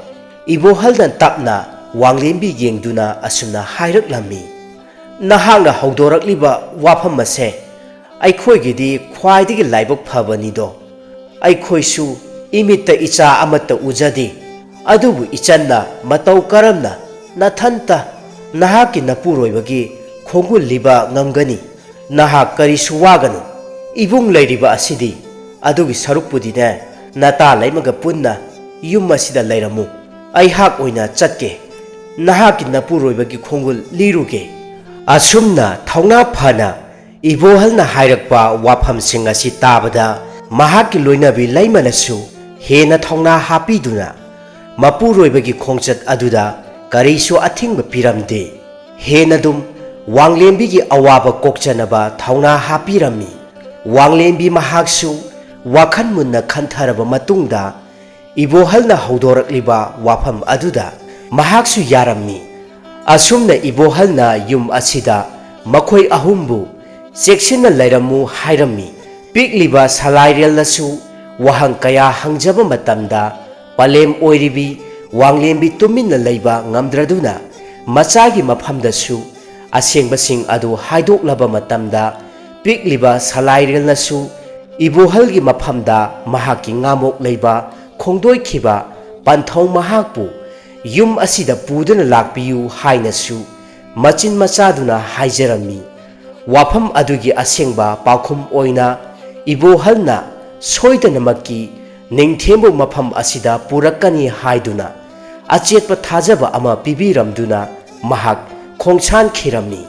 ꯏꯕꯣꯍꯜꯅ ꯇꯞꯅ ꯋꯥꯡꯂꯦꯝꯕꯤ ꯌꯦꯡꯗꯨꯅ ꯑꯁꯨꯝꯅ ꯍꯥꯏꯔꯛꯂꯝꯃꯤ, "ꯅꯍꯥꯛꯅ ꯍꯧꯗꯣꯔꯛꯂꯤꯕ ꯋꯥꯐꯝ ꯑꯁꯦ ꯑꯩꯈꯣꯏꯒꯤꯗꯤ ꯈ꯭ꯋꯥꯏꯗꯒꯤ ꯂꯥꯏꯕꯛ ꯐꯕꯅꯤꯗꯣ꯫ ꯑꯩꯈꯣꯏꯁꯨ ꯏꯃꯤꯠꯇ ꯏꯆꯥ ꯑꯃꯠꯇ ꯎꯖꯗꯦ꯫ ꯑꯗꯨꯕꯨ ꯏꯆꯟꯅ ꯃꯇꯧ ꯀꯔꯝꯅ ꯅꯊꯟꯇ ꯅꯍꯥꯛꯀꯤ ꯅꯄꯨꯔꯣꯏꯕꯒꯤ ꯈꯣꯡꯒꯨꯜ ꯂꯤꯕ ꯉꯝꯒꯅꯤ? ꯅꯍꯥꯛ ꯀꯔꯤꯁꯨ ꯋꯥꯒꯅꯨ꯫ ꯏꯕꯨꯡ ꯂꯩꯔꯤꯕ ꯑꯁꯤꯗꯤ꯫ ꯑꯗꯨꯒꯤ ꯁꯔꯨꯛꯄꯨꯗꯤꯅꯦ, ꯅꯇꯥ ꯂꯩꯃꯒ ꯄꯨꯟꯅ ꯌꯨꯝ ꯑꯁꯤꯗ ꯂꯩꯔꯝꯃꯨ꯫ ꯑꯩꯍꯥꯛ ꯑꯣꯏꯅ ꯆꯠꯀꯦ꯫ ꯅꯍꯥꯛꯀꯤ ꯅꯄꯨꯔꯣꯏꯕꯒꯤ ꯈꯣꯡꯒꯨꯜ ꯂꯤꯔꯨꯒꯦ꯫ ꯑꯁꯨꯝꯅ ꯊꯧꯅꯥ ꯐꯅ ꯏꯕꯣꯍꯜꯅ ꯍꯥꯏꯔꯛꯄ ꯋꯥꯐꯝꯁꯤꯡ ꯑꯁꯤ ꯇꯥꯕꯗ, ꯃꯍꯥꯛꯀꯤ ꯂꯣꯏꯅꯕꯤ ꯂꯩꯃꯅꯁꯨ ꯍꯦꯟꯅ ꯊꯧꯅꯥ ꯍꯥꯞꯄꯤꯗꯨꯅ ꯃꯄꯨꯔꯣꯏꯕꯒꯤ ꯈꯣꯡꯆꯠ ꯑꯗꯨꯗ ꯀꯔꯤꯁꯨ ꯑꯊꯤꯡꯕ ꯄꯤꯔꯝꯗꯦ꯫ ꯍꯦꯟꯅꯗꯨꯝ ꯋꯥꯡꯂꯦꯝꯕꯤꯒꯤ ꯑꯋꯥꯕ ꯀꯣꯛꯆꯅꯕ ꯊꯧꯅꯥ ꯍꯥꯞꯄꯤꯔꯝꯃꯤ꯫ ꯋꯥꯡꯂꯦꯝꯕꯤ ꯃꯍꯥꯛꯁꯨ ꯋꯥꯈꯜ ꯃꯨꯟꯅ ꯈꯟꯊꯔꯕ ꯃꯇꯨꯡꯗ, ꯏꯕꯣꯍꯜꯅ ꯍꯧꯗꯣꯔꯛꯂꯤꯕ ꯋꯥꯐꯝ ꯑꯗꯨꯗ ꯃꯍꯥꯛꯁꯨ ꯌꯥꯔꯝꯃꯤ꯫ ꯑꯁꯨꯝꯅ ꯏꯕꯣꯍꯜꯅ ꯌꯨꯝ ꯑꯁꯤꯗ ꯃꯈꯣꯏ ꯑꯍꯨꯝꯕꯨ ꯆꯦꯛꯁꯤꯟꯅ ꯂꯩꯔꯝꯃꯨ ꯍꯥꯏꯔꯝꯃꯤ꯫ ꯄꯤꯛꯂꯤꯕ ꯁꯂꯥꯏꯔꯦꯜꯅꯁꯨ ꯋꯥꯍꯪ ꯀꯌꯥ ꯍꯪꯖꯕ ꯃꯇꯝꯗ, ꯄꯂꯦꯝ ꯑꯣꯏꯔꯤꯕꯤ ꯋꯥꯡꯂꯦꯝꯕꯤ ꯇꯨꯃꯤꯟꯅ ꯂꯩꯕ ꯉꯝꯗ꯭ꯔꯗꯨꯅ, ꯃꯆꯥꯒꯤ ꯃꯐꯝꯗꯁꯨ ꯑꯁꯦꯡꯕꯁꯤꯡ ꯑꯗꯨ ꯍꯥꯏꯗꯣꯛꯂꯕ ꯃꯇꯝꯗ, ꯄꯤꯛꯂꯤꯕ ꯁꯂꯥꯏꯔꯦꯜꯅꯁꯨ ꯏꯕꯣꯍꯜꯒꯤ ꯃꯐꯝꯗ ꯃꯍꯥꯛꯀꯤ ꯉꯥꯃꯣꯛ ꯂꯩꯕ ꯈꯣꯡꯗꯣꯏꯈꯤꯕ ꯄꯟꯊꯧ ꯃꯍꯥꯛꯄꯨ ꯌꯨꯝ ꯑꯁꯤꯗ ꯄꯨꯗꯨꯅ ꯂꯥꯛꯄꯤꯌꯨ ꯍꯥꯏꯅꯁꯨ ꯃꯆꯤꯟ ꯃꯆꯥꯗꯨꯅ ꯍꯥꯏꯖꯔꯝꯃꯤ꯫ ꯋꯥꯐꯝ ꯑꯗꯨꯒꯤ ꯑꯁꯦꯡꯕ ꯄꯥꯎꯈꯨꯝ ꯑꯣꯏꯅ ꯏꯕꯣꯍꯜꯅ ꯁꯣꯏꯗꯅꯃꯛꯀꯤ ꯅꯤꯡꯊꯦꯝꯕꯨ ꯃꯐꯝ ꯑꯁꯤꯗ ꯄꯨꯔꯛꯀꯅꯤ ꯍꯥꯏꯗꯨꯅ ꯑꯆꯦꯠꯄ ꯊꯥꯖꯕ ꯑꯃ ꯄꯤꯕꯤꯔꯝꯗꯨꯅ ꯃꯍꯥꯛ ꯈꯣꯡꯁꯥꯟꯈꯤꯔꯝꯃꯤ꯫